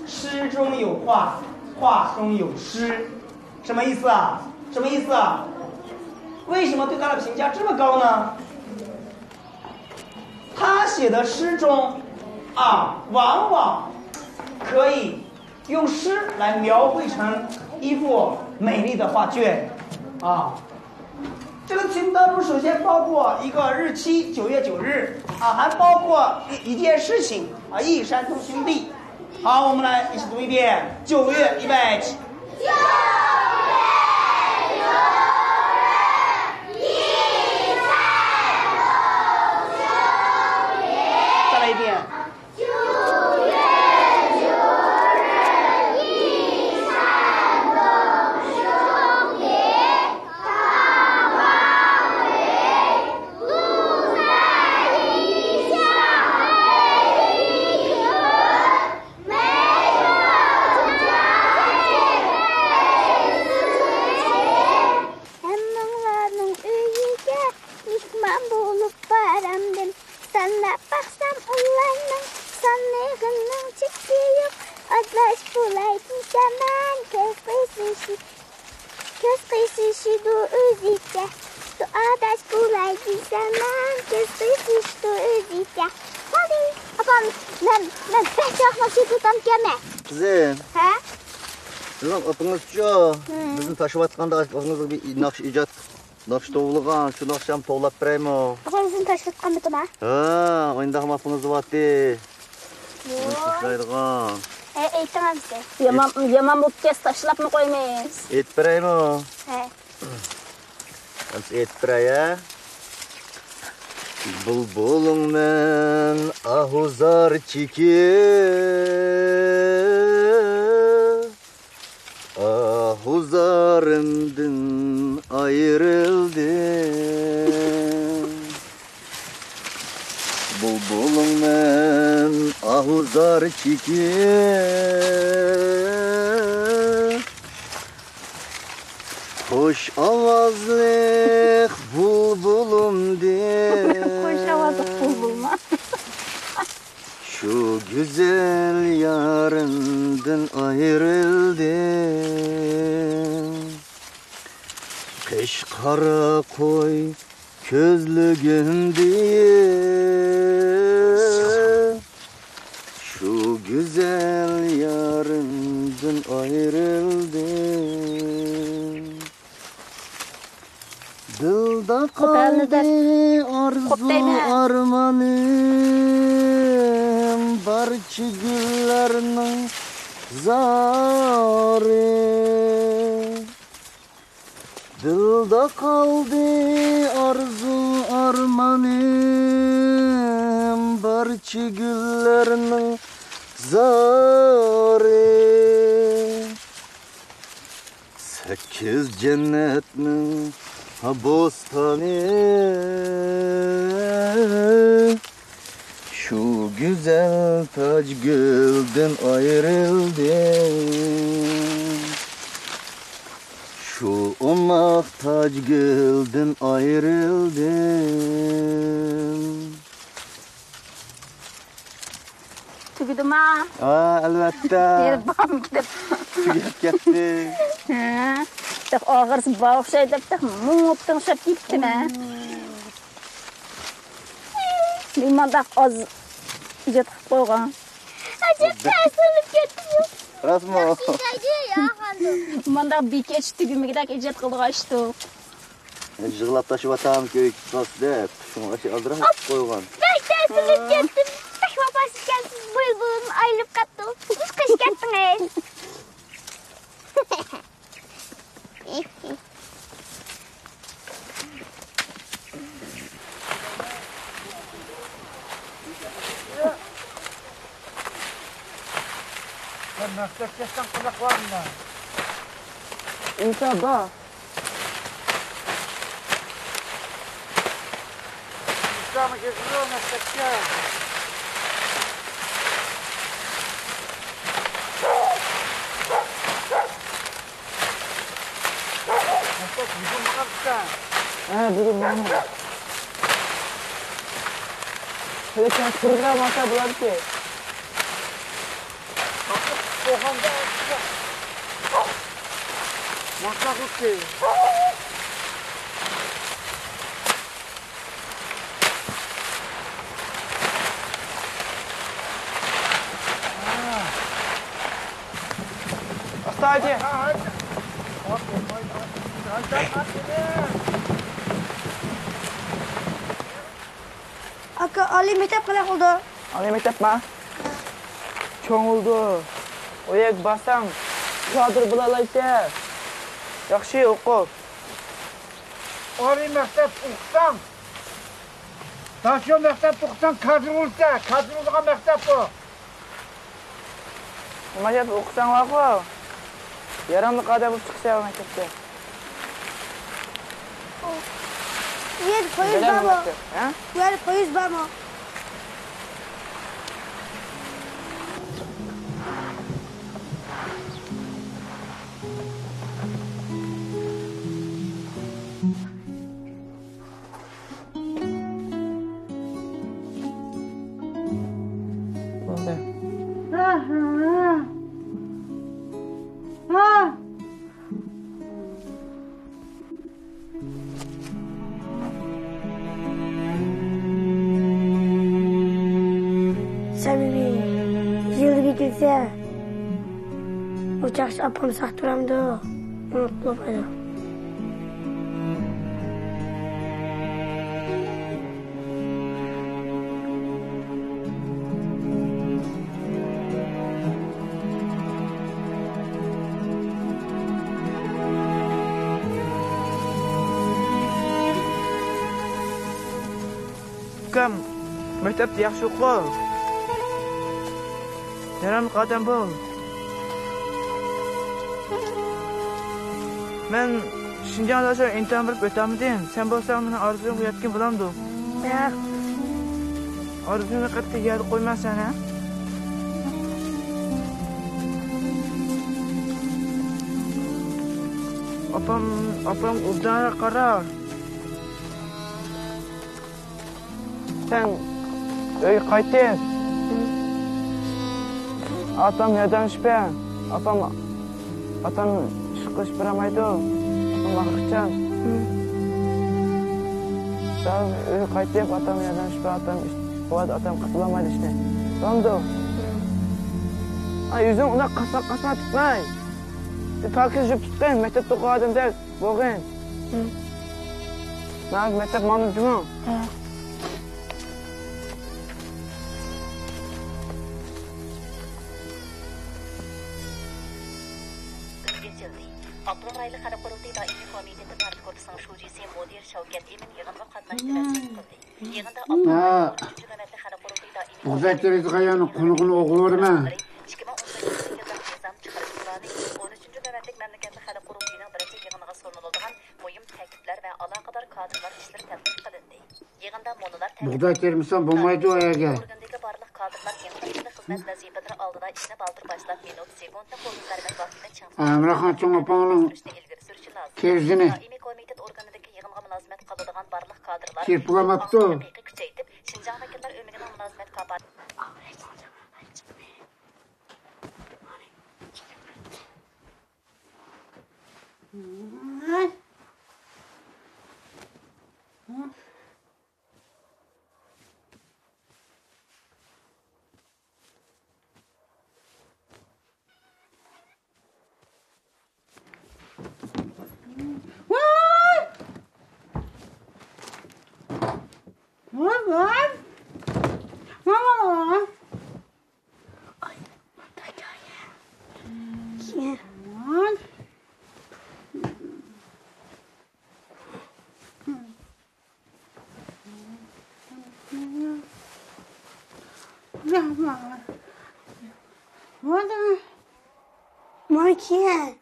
诗中有画，画中有诗，什么意思啊？什么意思啊？为什么对他的评价这么高呢？他写的诗中啊，往往可以用诗来描绘成一幅美丽的画卷啊。 这个清单中首先包括一个日期，九月九日啊，还包括一一件事情啊，忆山东兄弟。好，我们来一起读一遍，九月，预备，起。再来一遍。 ھەممىڭلارنىڭ ئۆيىگە مېھمان بولۇپ بارامدىم. سانلاپ باقسام ئۇلارنىڭ سانلىغىنىنىڭ چېكى يوق. ئاداش بولاي دېسەم مەن كۆز قىسىشىدۇ، كۆز قىسىشىدۇ ئۆزىچە. ئاداش بولاي دېسەم مەن كۆز قىسىشىدۇ ئۆزىچە. بولدى ئاپام، مەن مەن بەك ياخشى ناخشا ئېيتىۋاتامدىكەنمەن. قىزىم. ھە؟ بىزنىڭ ئاپىڭىزچۇ؟ بىزنى تاشلاۋاتقاندا ئاپىڭىزغا بىر ناخشا ئىجاد ناخشا توۋلىغان، شۇ ناخشامنى توۋلاپ بېرەيمۇ؟ ئاپا، ئۆزۈم تاشلاتقانمىدىم ھە؟ ھە، ئويۇنداق ماپىڭىز باتتى. ئۆزۈم تاشلايدىغان. ھە، ئېيتىڭ ئەمسە. يامان، يامان بوپتۇ، تاشلاپمۇ قويىمىز. ئېيتىپ بېرەيمۇ؟ ھە. ئەمسە ئېيتىپ بېرەي ھە. بۇلبۇلۇڭ مەن ئاھۇ زار چېكىپ، ئاھۇ زارىمدىن ئايرىلدىم. بۇلبۇلۇڭ مەن ئاھۇ زار چېكىپ، خۇش ئاۋازلىق بۇلبۇلۇمدىن. خۇش ئاۋازلىق بۇلبۇلما. شۇ گۈزەل يارىمدىن ئايرىلدىم. قىش قارا قوي كۆزلۈكۈمدىن، شۇ گۈزەل يارىمدىن ئايرىلدىم. دىلدا قوپالنى دەپ قالدى ئارزۇ قوپتايمەن. ئارمانىم بارچە گۈللەرنىڭ زارى. دىلدا قالدى ئارزۇ ئارمانىم بارچە گۈللەرنىڭ زارى. سەككىز جەننەتنىڭ بوستانى، شۇ گۈزەل تاجگۈلدىن ئايرىلدىم. شۇ ئوماق تاجگۈلدىن ئايرىلدىم. تۈگىدىما؟ ھە، ئەلۋەتتە. يەنە بارمىكىن دەپ. تۈگەپ كەتتى. ھە. تېخى ئاخىرسى بار ئوخشايدۇ دەپ، تېخى مۇڭۇپ تىڭشاپ كېتىپتىمەن. مېنى مۇنداق ئاز ئىجاد قىلىپ قويغان. ئەجەب تەسىرلىنىپ كەتتىم. راستمۇ؟ ياخشى ئىشلەيدۇ، يا خانىم. مۇنداق بىكەش تۈگىمىگۈدەك ئىجاد قىلىدىغان ئىشتۇق. يىغلاپ تاشلىۋاتامكى ئۆيگە كېتىپ قالسا دەپ، شۇڭا ئاشۇ ئالدىراپ قويغان. بەك تەسىرلىنىپ كەتتىم. بەك ۋاپاسىز ئىكەنسىز، بۇ يىل بۇلۇڭ ئايرىلىپ قاپتۇ. قىش كەتتىڭىز. سەن مەكتەپكە كەتسەڭ قانداق بارىمەن؟ ئىنشاللا. ئىنشاللا كېتىدۇ مەكتەپكە. مەكتەپ بۈگۈن ماڭامسەن؟ ھە، بۈگۈن ماڭىمەن. لېكىن پروگرامماسى بولامتى؟ ئاستا ھاجى. ئاكا، ئالىي مەكتەپ قانداق بولدى؟ ئالىي مەكتەپما؟ چوڭ بولدى. ئۇ يەرگە بارساڭ، كادىر بولالايسەن. ياخشى ئوقۇپ. ئالىي مەكتەپ ئوقۇساڭ، داشيو مەكتەپ ئوقۇساڭ، كادىر بولىسەن. كادىر بولىدىغان مەكتەپ بۇ. نېمە دەپ ئوقۇساڭلارغۇ، ياراملىق ئادەم بولۇپ چىقىسەن مەكتەپتە. بۇ يەردە پويىز بارمۇ؟ ھە؟ بۇ يەردە پويىز بارمۇ؟ بولدى. سەمىمىي، يىلدا بىر كەلسە، ئۇ چاغقىچە ئاپام ساق تۇرامدۇ؟ ئۇنتۇپ قويدۇم. مەكتەپتە ياخشى ئوقۇ. ياراملىق ئادەم بول. مەن شىنجاڭدا شۇ ئىمتىھان بېرىپ ئۆتەلمىدىم. سەن بولساڭ مېنىڭ ئارزۇيۇمغا يەتكىن بولامدۇ؟ ياق. ئارزۇيۇمنى قەتئىي يەردە قويمايسەن، ھە؟ ئاپام، ئاپام ئوبدانراق قارا. سەن ئۆيگە قايتىپ، ئاتام ياردەملىشىپ بەر. ئاتام، ئاتام ئىش قىلىشىپ بېرەلمەيدۇ. ئاتام ئاغرىقچان. سەن ئۆيگە قايتىپ، ئاتام ياردەملىشىپ بەر. ئاتام ئىش، بۇ ئاتام قىلىپ بولالمايدۇ ئىشنى. بولامدۇ؟ ئاي، يۈزۈڭ ئۇنداق قاسما قاسما تۇتماي. پاكىز يۇيۇپ تۇتقىن، مەكتەپتە ئوقۇغان ئادەمدەك بولغىن. مەن مەكتەپ ماڭدىم جۇمۇ. ئاپتونوم رايونلۇق خەلق قۇرۇلتىيى دائىمىي كومىتېتى پارتكوپىسىنىڭ شۇجىسى مۇدىر شەۋكەت ئىمىن يىغىنغا قاتناشتى ۋە سۆز قىلدى. يىغىندا ھە. ئاپتونوم رايون ئون ئۈچىنچى نۆۋەتلىك خەلق قۇرۇلتىيى دائىمىي بۇغداي تېرىلىدىغان يەرنىڭ قونىقىنى ئوغرىۋېرىمەن. ئىككى مىڭ ئون سەككىزىنچى يىللىق نىزام چىقىرىش پىلانى، ئون ئۈچىنچى نۆۋەتلىك مەملىكەتلىك خەلق قۇرۇلتىيىنىڭ بىرىنچى يىغىنىغا سۇنۇلىدىغان مۇھىم تەكلىپلەر ۋە ئالاقىدار كادىرلار ئىشلىرى تەتقىق قىلىندى. يىغىندا مۇنۇلار بۇغداي تېرىمىسام بولمايدۇ ئەگەر. ئورگىنىدىكى بارلىق كادىرلار يېڭى تەربىيەلىك خىزمەت ۋەزىپىلىرى ئالدىدا ئىشنى بالدۇر باشلاپ، مىنۇت، سېكۇنتنى قولغا بەرمەي ۋاقىتنى چىڭ ئەمراخان چوڭ ئاپاڭنىڭ سۈرۈشنى ئىلگىرى سۈرۈشى لازىم. كىرىزىنى دائىمىي كومىتېت ئورگىنىدىكى يىغىنغا مۇلازىمەت قىلىدىغان بارلىق كادىرلار كىرىپ بولاماپتۇ. ھەقىقىي كۈچەيتىپ، شىنجاڭ ۋەكىللەر ئۆمىكىنىڭ مۇلازىمەت كاپالىتى Monkey.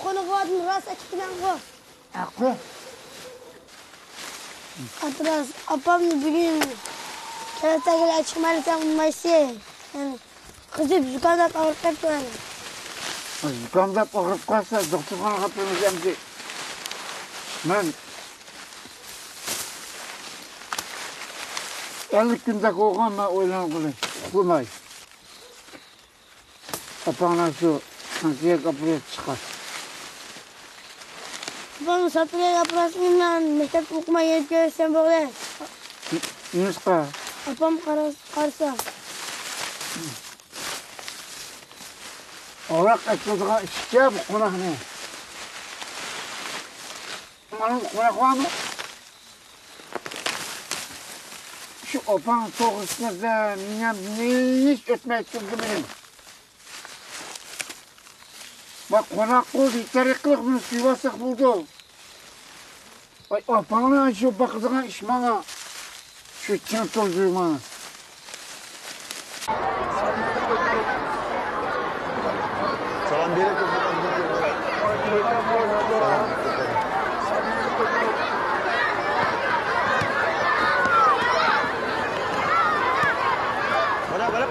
قونۇغۇدىن راست ئەكېتىمەنغۇ. ھەققۇ. ئابدۇراز، ئاپامنى بۈگۈن كەلتەگىلى ئەچىقمايلىساڭ بولمايسى. يەنى قىزىپ زۇكاملاپ ئاغرىپ كەتتى مانا. زۇكاملاپ ئاغرىپ قالسا دوختۇرخانىغا ئاپىرىمىز ئەمدى. مەن ئەللىك كۈندەك بولغان، مەن ئويلانغىلى ئۇخلىماي. ئاپاڭلار شۇ سانتىياگو ئاپىرىپ چىقار. ئاپام سانتىياگو ئاپىرىپ، مەن مەكتەپتە ئوقۇماي يېنىپ كېلىشسەم بولدى. نېمىشقا؟ ئاپام قارا-، قارىسا. ئاۋراق ئەكېلىدىغان ئىشىكچە بۇ قوناقنى. مانا قوناق بارمۇ؟ شۇ ئاپاڭ توغرىسىدا مېنىڭ ھېچ ئۆتمەي تۇردى مېنىڭ. بۇ قوناق بولدى، يېتەرلىك قىلىپ بۇنى سۆيۈۋالساق بولدى. ۋاي، ئاپاڭنىڭ شۇ باقىدىغان ئىش ماڭا. شۇ چىڭ تۇرۇپ ماڭا. سالام بېرىپ. مانا، مانا،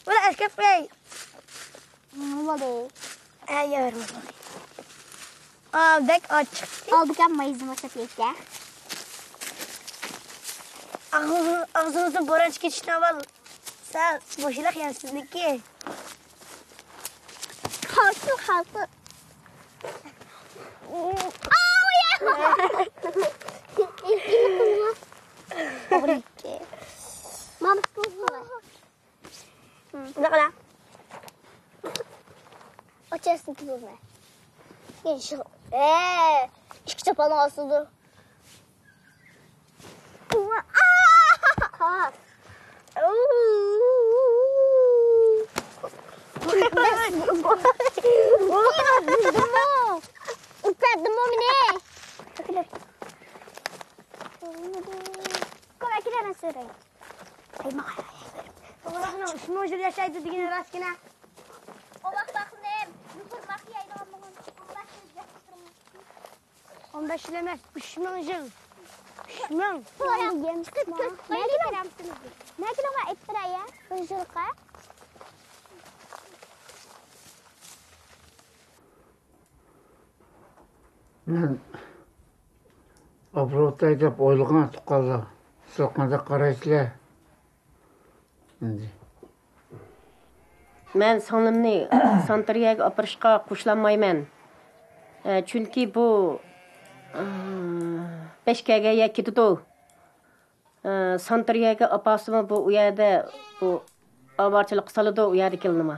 بۇنى ئەسكەپ قوياي. بولدى. ئە، يارىمى بولدى. ئا، بەك ئاچچىق. ئالدىكەن مايزىنى باشلاپ يەيسە. ئاغزىڭىزدىن بوران چىقىشتىن ئاۋۋال سەل بوشىلاق يەڭ سىزنىڭكى. قالسۇن، قالسۇن. ئاۋۇ يا! توغرا ئىكەن. ماما، توغرا. بۇنداق قىلا. ئاچاسىنى تۇتۇلماي. يېشىل. ئە، ئىككى چاپان ئاستىدا. ئۇرۇپ بەردىمۇ مېنى؟ قوي، ئەكېلە، مەن سۆرەي. ئەي، ماڭا. ئاللاھنىڭ ئۈچ مىڭ يىل ياشايدۇ دېگىنى راستكىنە. ئاللاھ باقسۇن، يوپۇرماق يەيدىغان بولغان. ئون بەش يىل ياشاپ تۇرمىسۇن. ئون بەش يىل ئەمەس، ئۈچ مىڭ يىل. ئۈچ مىڭ. نەگىلىڭ؟ نەگىلىڭ؟ ئېيتقىرايە. بىر يىلقا. مەن ئاپىرىۋاتاي دەپ ئويلىغان تۇغقانلار، سىلەر قانداق قارايسىلەر؟ ئەمدى مەن سىڭلىمنى سانترىيەگە ئاپىرىشقا قوشۇلالمايمەن. ئە، چۈنكى بۇ، ئە، بەش كەلگەن يەر كېتىدۇ. ئە، سانترىيەگە ئاپارسىمۇ بۇ ئۇ يەردە بۇ ئاۋارىچىلىققا سالىدۇ، ئۇ يەردىكىلىنىمۇ.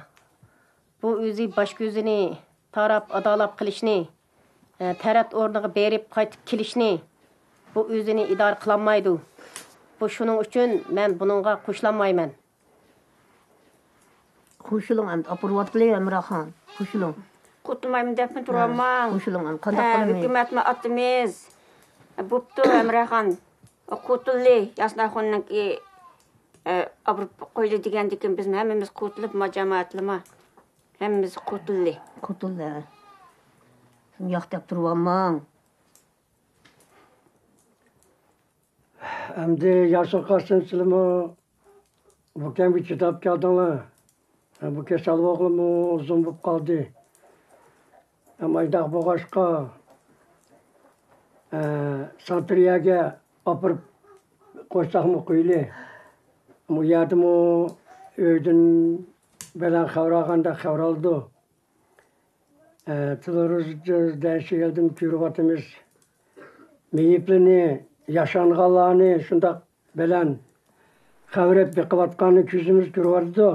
بۇ ئۆزى باش كۆزىنى تاراپ، ئادالاپ قىلىشنى، ئە، تەرەت ئورنىغا بېرىپ قايتىپ كېلىشنى، بۇ ئۆزىنى ئىدارە قىلالمايدۇ. بۇ شۇنىڭ ئۈچۈن مەن بۇنىڭغا قوشۇلالمايمەن. قوشۇلۇڭ ئەمدى، ئاپىرىۋاتقىلى، ھەمراخان. قوشۇلۇڭ. قۇتۇلمايمەن دەپمۇ ھە، تۇرۇۋالماڭ. قوشۇلۇڭ ئەمدى، قانداق ھە، قىلىمىز؟ ھۆكۈمەتمۇ ئاتىمىز. بوپتۇ، ھەمراخان. قۇتۇلدى، ياسىناخۇننىڭكى، ئە، ئاپىرىپ قويدى دېگەندىكىن بىزمۇ ھەممىمىز قۇتۇلۇپ، ما جامائەتلىمۇ. ھەممىمىز قۇتۇلدى. قۇتۇلدى، ھە. شۇنداق دەپ تۇرۇۋالماڭ. ئەمدى ياسىن قاسىم سىلىمۇ بۇ كەمگە چىداپ كەلدىڭلار. بۇ كېسەل بولغىلىمۇ ئۇزۇن بولۇپ قالدى. ئەمما ئايداق بولغاچقا، ئە، سانترىيەگە ئاپىرىپ قويساقمۇ قويلى. ئۇ يەردىمۇ ئۆيدىن بەلەن خەۋەر ئالغاندەك خەۋەر ئالىدۇ. ئە، تېلېۋىزور دەشىگەلدىن كۆرۈۋاتىمىز. مېيىپلىنى، ياشانغانلارنى شۇنداق بەلەن خەۋەر ئېلىپ بېقىۋاتقاننى كۆزىمىز كۆرۈۋاتىدۇ.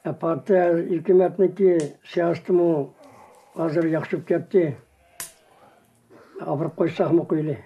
ئە، پارتىيە ھۆكۈمەتنىڭكى سىياسىتىمۇ ھازىر ياخشى بولۇپ كەتتى. ئاپىرىپ قويساقمۇ قويلى.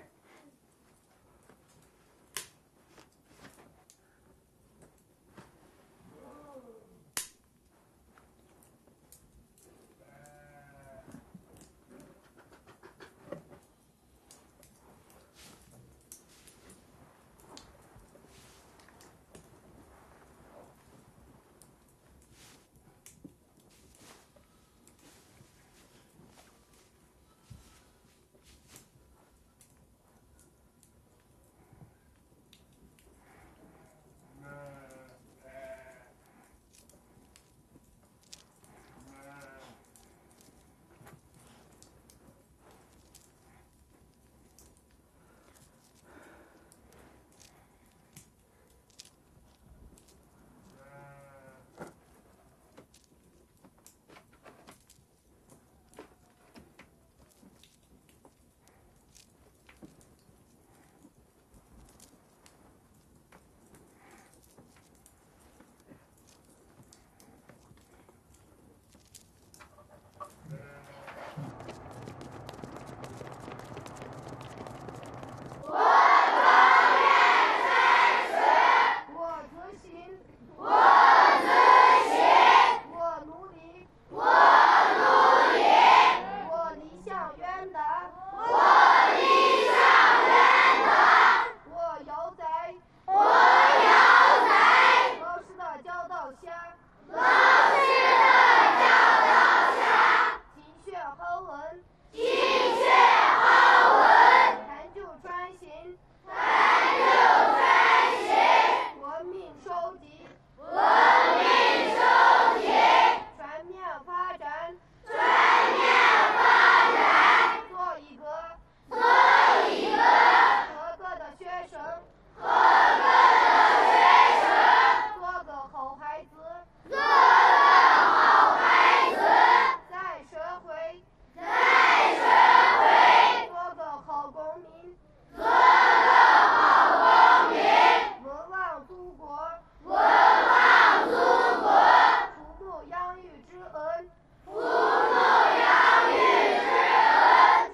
养育之恩。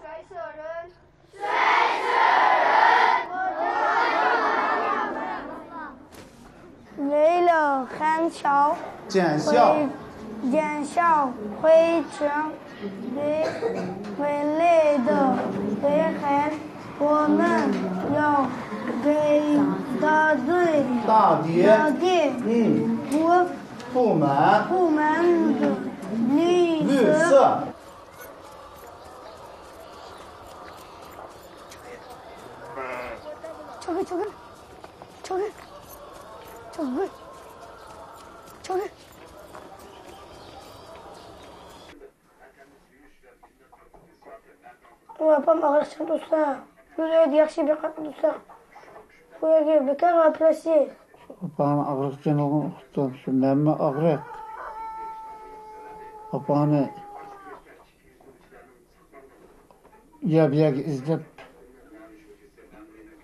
水手人。为了欢笑，见笑。回，见笑，回程回，回来的回程，我们要给大队，大队，大队，嗯，铺，铺满，铺满的绿色。绿色。 저기, 저기, 저기, 저기, 저기. ئۇ ئاپام ئاغرىقچان تۇرسا، بۇ يەردە ياخشى بىر قاتنى تۇرسا، بۇ يەرگە بىكار ئاپىرىسى. ئاپاڭنى ئاغرىقچان ئۇقتۇم، شۇ مەنمۇ ئاغرىق. ئاپاڭنى يەر بۇ يەرگە ئىزدەپ،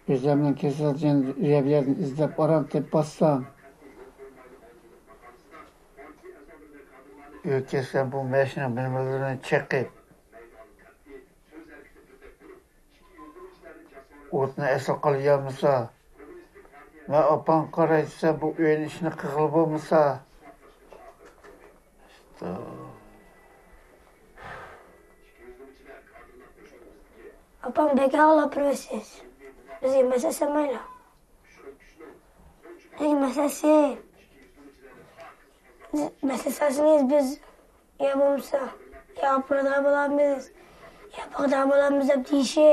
ئۆزۈمنىڭ كېسەلچىنى يەر بۇ يەردىن ئىزدەپ ئاران تېپىپ بارسام، ئۆي كەلسەم بۇ ماشىنا نومۇرلىرىنى چېقىپ، ئوتنى ئەسلى قىلىۋالمىسا، مەن ئاپاڭغا قاراي دېسەم، بۇ ئۆينىڭ ئىشىنى قىلغىلى بولمىسا. ئاپام بەك ئاغلاپ بېرىۋاتىسىز. بىزگە مەسلىھەت سالمايلا. بىزگە مەسلىھەت سېلىڭ. مەسلىھەت سالسىڭىز بىز يا بولمىسا، يا ئاپىرىدىغان بولارمىز، يا باقىدىغان بولارمىز دەپ دېيىشى.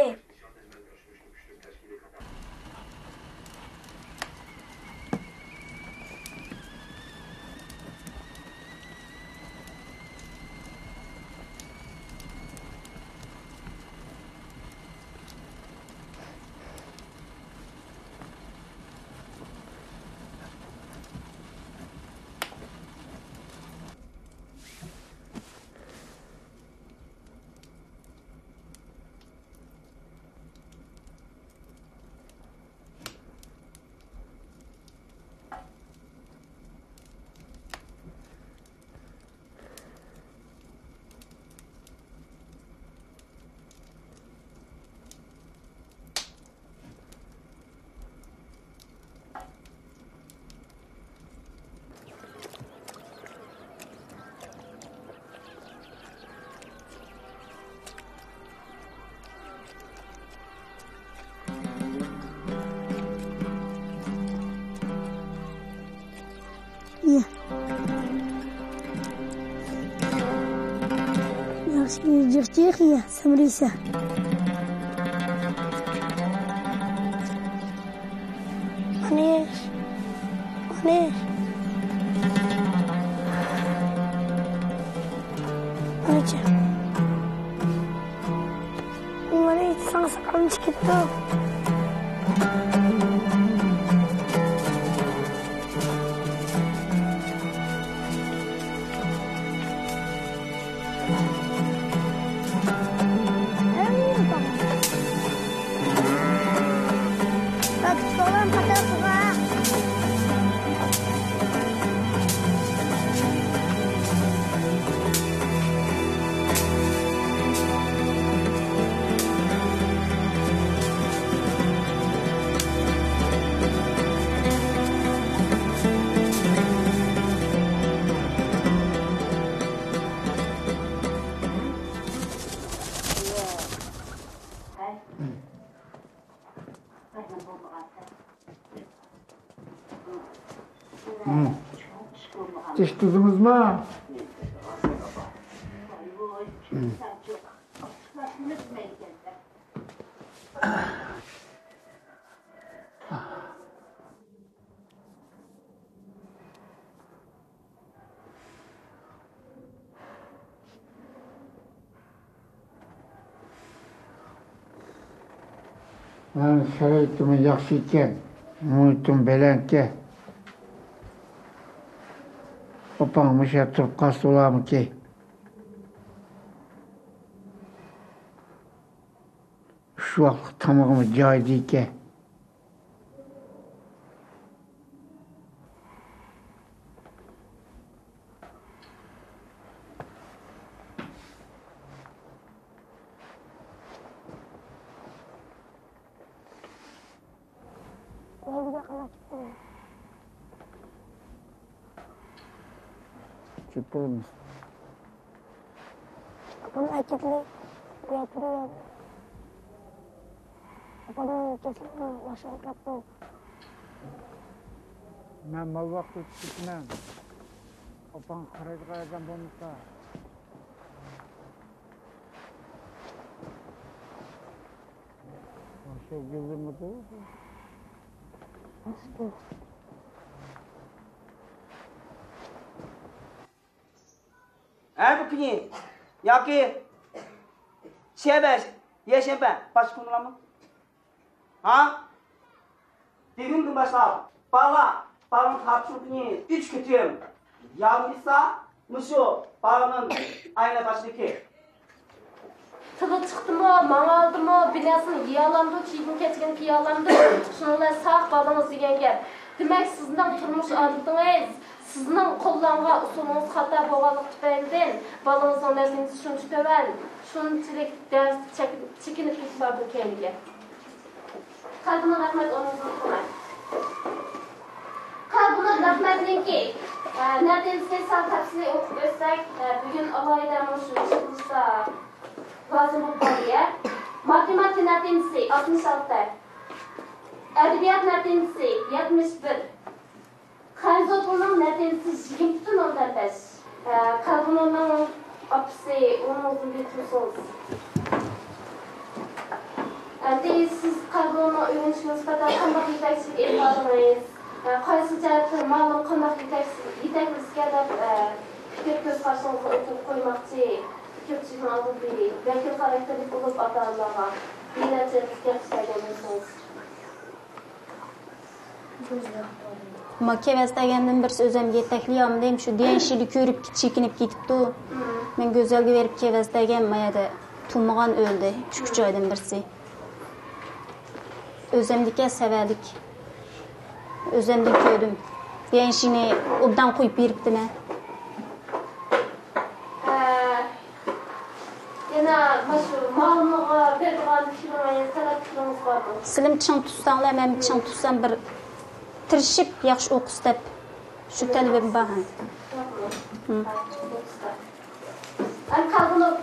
ياخشى، جىق جىق يە، سەمرىسە. ئانى، ئانى. ئانىچە. مانا ئېيتساڭ ساقالىم چىقىپتۇ. ئىشتىدىڭىزمۇ؟ مېنىڭ شارائىتىممۇ ياخشى ئىكەن، مۇھىتىم بەلەنكەن. ئاپاڭ مۇشۇ يەردە تۇرۇپ قالسا بولارمىكىن؟ ئۈچ ۋاقلىق تامىقىمۇ جايىدا ئىكەن. يەرگە قاراپ چىقتىم. چۈشۈپ تۇرىمىز. ئاپام ئەكېتىلى بۇيا تۇرۇۋەردى. ئاپامنىڭ كېسىلىنى باشلاپ كەتتى. مەن مال باققىلى چىقىپتىمەن. ئاپاڭ قارايدىغان ئادەم بولمىسا. شۇ گۈزىمىدۇ. ھە، بۇ كۈنى ياكى شەنبە، يەكشەنبە باشقا كۈنلەرمۇ؟ ھە؟ بۈگۈندىن باشلاپ بالىلار بالىنى تاپشۇرۇپ كۈنى ئۈچ قېتىم ياغنى ئىچسە، مۇشۇ بالىنىڭ ئاينى باشىدىكى تىلى چىقتىمۇ، ماڭالدىمۇ، بىناسىنى يېيالامدۇ، كىيگىنى كەچكىنى كىيالامدۇ، شۇنىڭ بىلەن ساق بالىڭىز دېگەن گەپ. دېمەك، سىزنىڭ تۇرمۇش ئادىتىڭىز، سىزنىڭ قوللانغان ئۇسۇلىڭىز خاتا بولغانلىقى تۈپەيلىدىن بالىڭىزنىڭ نەتىجىسى شۇنچە تۆۋەن، شۇنچىلىك دەرس چەك-، چېكىنىپ كېتىپ بارىدۇ كەينىگە. قەلبىنىڭ رەھمەت ئورنىڭىزنى تۇتۇڭ. قەلبىنىڭ رەھمەتنىڭكى، ئە، نەتىجىسىنى سەل تەپسىلىي ئوقۇپ ئۆتسەك، ئە، بۈگۈن ئالاھىدە مۇشۇ يىغىلىشتا لازىم بولۇپ قالدى، يە. ماتېماتىكا نەتىجىسى ئاتمىش ئالتە. ئەدەبىيات نەتىجىسى يەتمىش بىر. خەنزۇ تىلىنىڭ نەتىجىسى يىگىرمە پۈتۈن ئوندىن بەش. ئە، قەلبىنۇرنىڭ ئاپىسى ئورنىڭىزدىن بىر تۇرسىڭىز. ئەمدى سىز قەلبىنۇرنىڭ ئۆگىنىشىگە نىسبەتەن قانداق يېتەكچىلىك ئېلىپ باردىڭىز؟ ئە، قايسى جەھەتتىن مۇئەللىم قانداق يېتەكچى-، يېتەكلىسىكەن دەپ، ئە، پىكىر كۆز قارىشىڭىزنى ئوتتۇرىغا قويماقچى. كۆپچىلىكنىڭ ئالدىدا بىر ۋەكىل خاراكتېرلىك بولۇپ، ئاتا-ئانىلارغا بىر نەچچە گەپ سۆزلەيدىغان بولسىڭىز. ما كېۋەز دېگەندىن بىرسى ئۆزۈمگە يېتەكلىيالمىدىم. شۇ ديەنشىنى كۆرۈپ چېكىنىپ كېتىپتۇ. مەن گۈزەلگە بېرىپ كېۋەز دېگەن ما يەردە تۇمىغان ئۆلدى. ئۈچ ئايدىن بىرسى. ئۆزۈمدىكى سەۋەلىك. ئۆزۈمدىن كۆردۈم. ديەنشىنى ئوبدان قويۇپ بېرىپتىمەن. ھە. يەنە مۇشۇ مۇئەللىمغا بېرىدىغان پىكرىڭىز، تەلەپ پىكرىڭىز بارمۇ؟ سىلىم چىڭ تۇتساڭلار، مەن چىڭ تۇتسام بىر تىرىشىپ ياخشى ئوقۇسا دەپ شۇ تەلىپىم بار. ھە. ھە، ئوقۇسا. ئەمدى قەلبىنۇر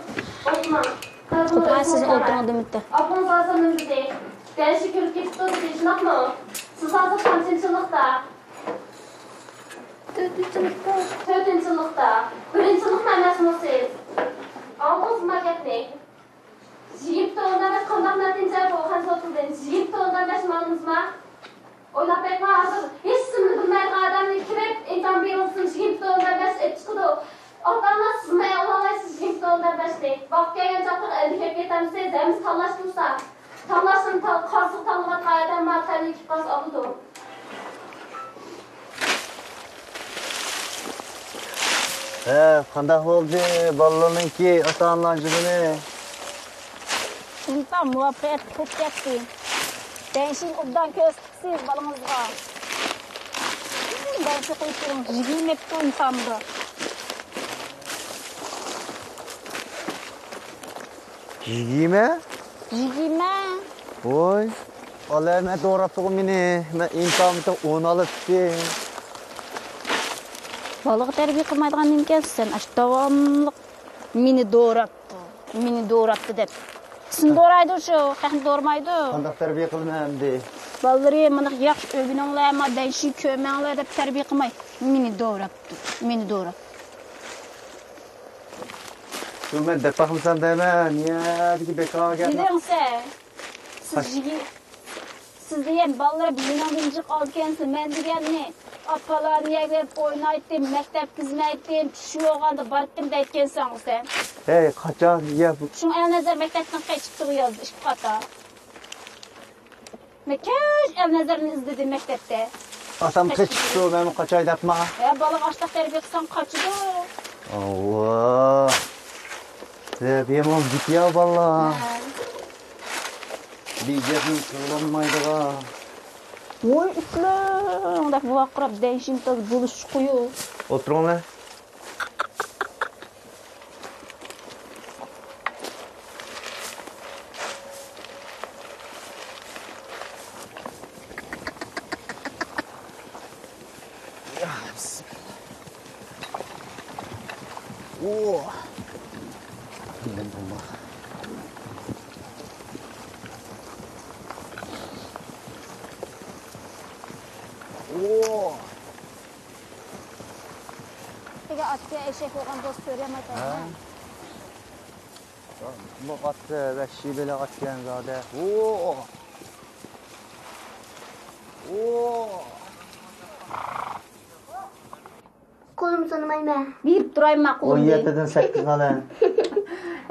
ئوقۇماڭ. قەلبىنۇر، سىز ئوقۇماڭ. ئولتۇرۇڭ دېمىدى. ئاپىڭىز ھازىر نېمە دېدى؟ دەيشى كۆرۈپ كېتىپتۇ دېدى، شۇنداقمۇ؟ سىز ھازىر قانچىنچى يىللىقتا؟ تۆتىنچى سىنىپتا. تۆتىنچى سىنىپتا. بىرىنچى سىنىپمۇ ئەمەسمۇ سىز؟ ئاڭلىدىڭىزمۇ گەپنى؟ يىگىرمە تۆتتىن بەش قانداق نەتىجە بۇ خەنزۇ تىلدىن؟ يىگىرمە تۆتتىن بەش ماڭدىڭىزما؟ ئويلاپ بېقىڭ، ھازىر ھېچ نېمىنى بىلمەيدىغان ئادەمنى كىرىپ ئىمتىھان بېرىلسۇن، يىگىرمە تۆتتىن بەش ئېلىپ چىقىدۇ. ئاتا-ئانا سىزمۇ ئالالايسىز يىگىرمە تۆتتىن بەشنى. ۋاقىت كەلگەن چاغدا ئەمدى كەپ كېتەمسىز؟ ھەممىسى تاللاش تۇرسا. تاللاشنى تال-، قارىسىغا تاللىۋاتقان ئادەم ما تەلىيى كىپ قالسا ئالىدۇ. ھە، قانداق بولدى بالىلارنىڭكى ئاتا-ئانىلار يىغىنى؟ ئىمتىھان مۇۋەپپەقىيەتلىك ئۆتۈپ كەتتى. دەيشىنى ئوبدان كۆرسىتىپسىز بالىڭىزغا. دەيشى قويۇپ بېرىڭ، يىغىۋېتىپتۇ ئىمتىھاندا. يىگىرمە؟ يىگىرمە. ۋوي، ئالەمەت دوراپتىغۇ مېنى. مەن ئىمتىھاندا ئون ئالاتتىم. بالىغا تەربىيە قىلمايدىغان نېمىكەنسەن سەن؟ ئاشۇ داۋاملىق مېنى دوراپتۇ، مېنى دوراپتۇ دەپ. سېنى دورايدۇ شۇ، خەقنى دورىمايدۇ. قانداق تەربىيە قىلىمەن ئەمدى؟ بالىلىرى مانا ياخشى ئۆگىنىڭلار، ما دەيشى كۆرمەڭلار دەپ تەربىيە قىلماي، مېنى دوراپتۇ، مېنى دوراپتۇ. شۇ مەن دەپ باقمىسام دەيمەن، نىيەدىكى بىكار گەپنى. دېدىڭ سەن. سىز يىگىت، سىز دېگەن بالىلار مېنىڭدىن جىق ئالىدىكەنسىز. مەن دېگەننى ئاپىلارنى يەرگە بېرىپ ئوينايتتىم، مەكتەپكە كىرمەيتتىم، چۈش بولغاندا بارتتىم دەيتكەنسەن سەن. ھەي، قاچان؟ يە، بۇ شۇڭا ئەلنەزەر مەكتەپتىن قېچىپتۇ يازدا ئىككى قاتار. مەن كەچ ئەلنەزەرنى ئىزدىدىم مەكتەپتە. ئاتام قېچىپتۇ، مەنمۇ قاچاي دەپما. ھە، بالىغا ئاشتاق تەربىيە قىلساڭ قاچىدۇ. ئاللا. سىلەر بىمۇ گېپى يا بالىلار. ھە. بىر گەپنى قىلالمايدىغان. ۋوي ئىتلىڭ دەپ ۋارقىراپ دەيشىم تاز بولۇش قويۇ. ئولتۇرۇڭلار. ئۇ. ئۇ. ئەگەر ئاتكە ئەشەك بولغان بولسا كۆرەلمەيتتىڭ. ھە. بۇ ئات، ۋەھشىي بېلىق ئاتكەن زادى. ئۇ. ئۇ. قولۇم سۇنمايمەن. بېرىپ تۇرايمەن ئون قولۇمنى. يەتتىدىن سەككىزنى ئالە.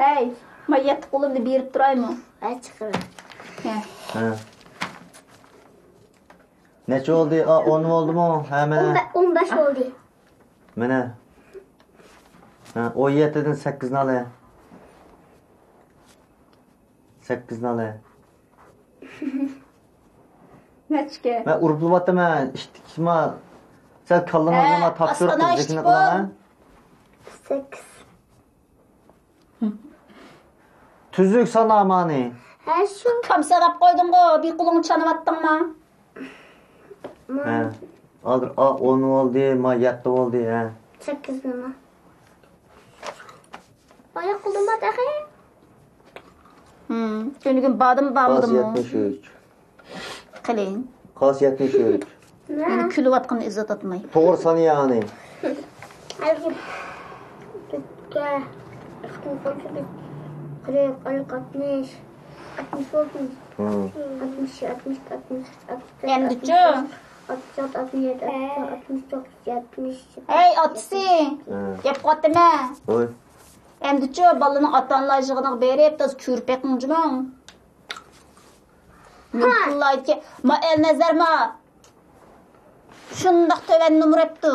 ھەي، ما يەتتە قولۇمنى بېرىپ تۇرايمۇ؟ ھە، چىقىرىڭ. ھە. ھە. نەچچە بولدى؟ ئا، ئون بولدىمۇ؟ ھە، مانا. ئون بە-، ئون بەش بولدى. مانا. ھە، ئون يەتتىدىن سەككىزنى ئالە. سەككىزنى ئالە. نەچچىكەن؟ مەن ئۇرۇپلىۋاتىمەن، ئىشتىكما. سەن كاللىڭىزنى ھە، ما تاپشۇرۇپ ئاسقىنا قىزىكىنى ئىشتىك قىلىڭ، بول. ھە؟ سەككىز. تۈزۈك سانا مانى. ھە، شۇ. كام ساناپ قويدۇڭغۇ، بىر قولۇڭنى چانىۋەتتىڭما؟ ھە. ھازىر، ئا، ئون بولدى، ما يەتتە بولدى، ھە. سەككىز نېمە؟ ئاياق قولۇم بار تېخى. ھىم، تۈنۈگۈن باردىمۇ بارمىدىمۇ؟ قاس يەتمىش ئۈچ. قىلىڭ. قاس يەتمىش ئۈچ. مېنى كۈلۈۋاتقىنى ئىززەت ئاتماي. توغرا سان يەنى. قىرىق، ئەللىك، ئاتمىش. ئاتمىش بولدى. ھىم. ئاتمىش، ئاتمىش، ئاتمىش، ئاتمىش، ئاتمىش. ئەمدىچۇ؟ ئاتمىش ئالتە، ئاتمىش يەتتە، ئاتمىش توققۇز، ئاتمىش. ھەي، ئاتىسى! ھە. گەپ قىلىۋاتىمەن. ۋاي. ئەمدىچۇ، بالىنىڭ ئاتا-ئانىلار يىغىنىغا بېرىپ، تازا كۆرۈپ بېقىڭ جۇمۇ. مۇمكىنلايدىكى، ما ئەلنەزەر ما. شۇنداق تۆۋەن نومۇر ئەپتۇ.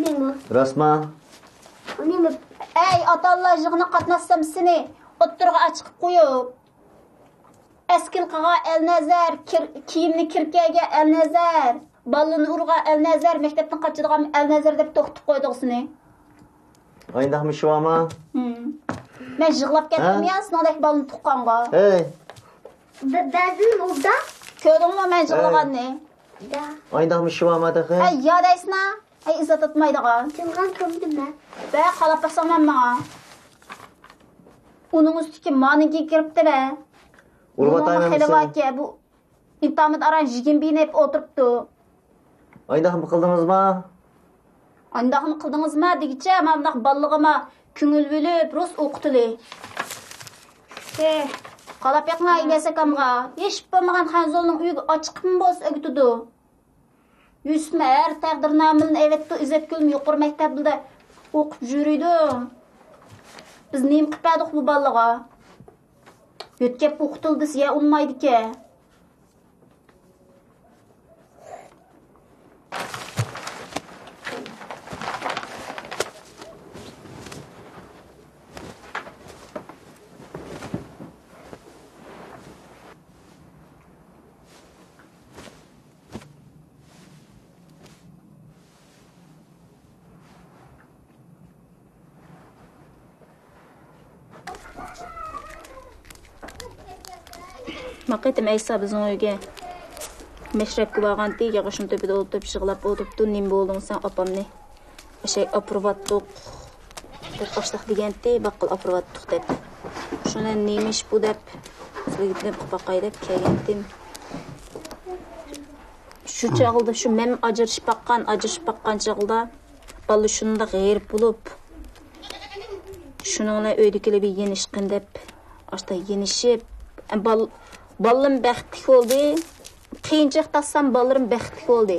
نېمە؟ راستما؟ نېمە؟ ئەي، ئاتا-ئانىلار يىغىنىغا قاتناشسام سېنى ئوتتۇرىغا ئاچىقىپ قويۇپ. ئەسكىلقىغا ئەلنەزەر، كىر-، كىيىمنى كىركەگە ئەلنەزەر، بالىنى ئۇرغا ئەلنەزەر، مەكتەپتىن قاچىدىغان ئەلنەزەر دەپ توختىتىپ قويدۇغۇ سېنى. ئاينداقمۇ ئىش بارمۇ؟ ھىم. مەن يىغلاپ كەتتىم ھە؟ يا، سېنىڭدەك بالىنى تۇغقانغا. ھەي. بە-، بەزىدىن ئۇدا. كۆردۈڭمۇ مەن يىغلىغاننى؟ ھەي. دا. ئاينداقمۇ ئىش بارمۇ تېخى؟ ھەي، يا دەيسىنا. ھەي، ئىززەت ئاتمايدىغان. يىغلىغان كۆردۈم مەن. بە، قالاپ باقساڭ مەن ماڭا. ئۇنىڭ ئۈستىگە مانىكى كىرىپتىلە. ئۇرۇۋاتايمەن خېلى سېنى. باركەن، بۇ ئىنتامىدا ئاران يىگىرمە بىنى ئېلىپ ئولتۇرۇپتۇ. ئاينداقمۇ قىلدىڭىزما؟ ئانداقمۇ قىلدىڭىزما دېگۈچە، مانداق بالىلىغىما كۆڭۈل بۆلۈپ، رۇس ئوقۇتىلى. ھە، قالاپ بېقىڭا ئىلياس ئاكامغا. ھېچ بولمىغان خەنزۇنىڭ ئۆيىگە ئاچىقىپمۇ بولسا ئۆگىتىدۇ. يۈسۈپمۇ ھەر تەقدىرنامىلىنى ئەۋەتتى، ئىززەتگۈلمۇ يۇقىرى مەكتەپلەردە ئوقۇپ يۈرىدۇ. بىز نېمە قىلىپ بەردۇق بۇ بالىغا؟ يۆتكەپ ئوقۇتۇلدى دېسە يا ئۇنىمايدىكەن. ما قېتىم ئەيسا بىزنىڭ ئۆيگە مەشرەپكە بارغانتى، ياغاچنىڭ تۆپىدە ئولتۇرۇپ يىغلاپ ئولتۇرۇپتۇ. نېمە بولدۇڭ سەن ئاپامنى؟ ئەشەي ئاپىرىۋاتتۇق دەپ، ئاشلىق دېگەنتى، باققىلى ئاپىرىۋاتتۇق دەپ. شۇنى نېمە ئىش بۇ دەپ، سىلەرگە دېدىم، قىلىپ باقاي دەپ كەلگەنتىم. شۇ چاغدا، شۇ مەن ئاجرىشىپ باققان، ئاجرىشىپ باققان چاغدا بالىلار شۇنداق غېرىب بولۇپ، شۇنىڭ بىلەن ئۆيدىكىلەر بىر يېنىشقىن دەپ، ئاشتا يېنىشىپ، بال-، بالىلىرىم بەختلىك بولدى. قىيىنچىلىق تارتسام، بالىلىرىم بەختلىك بولدى.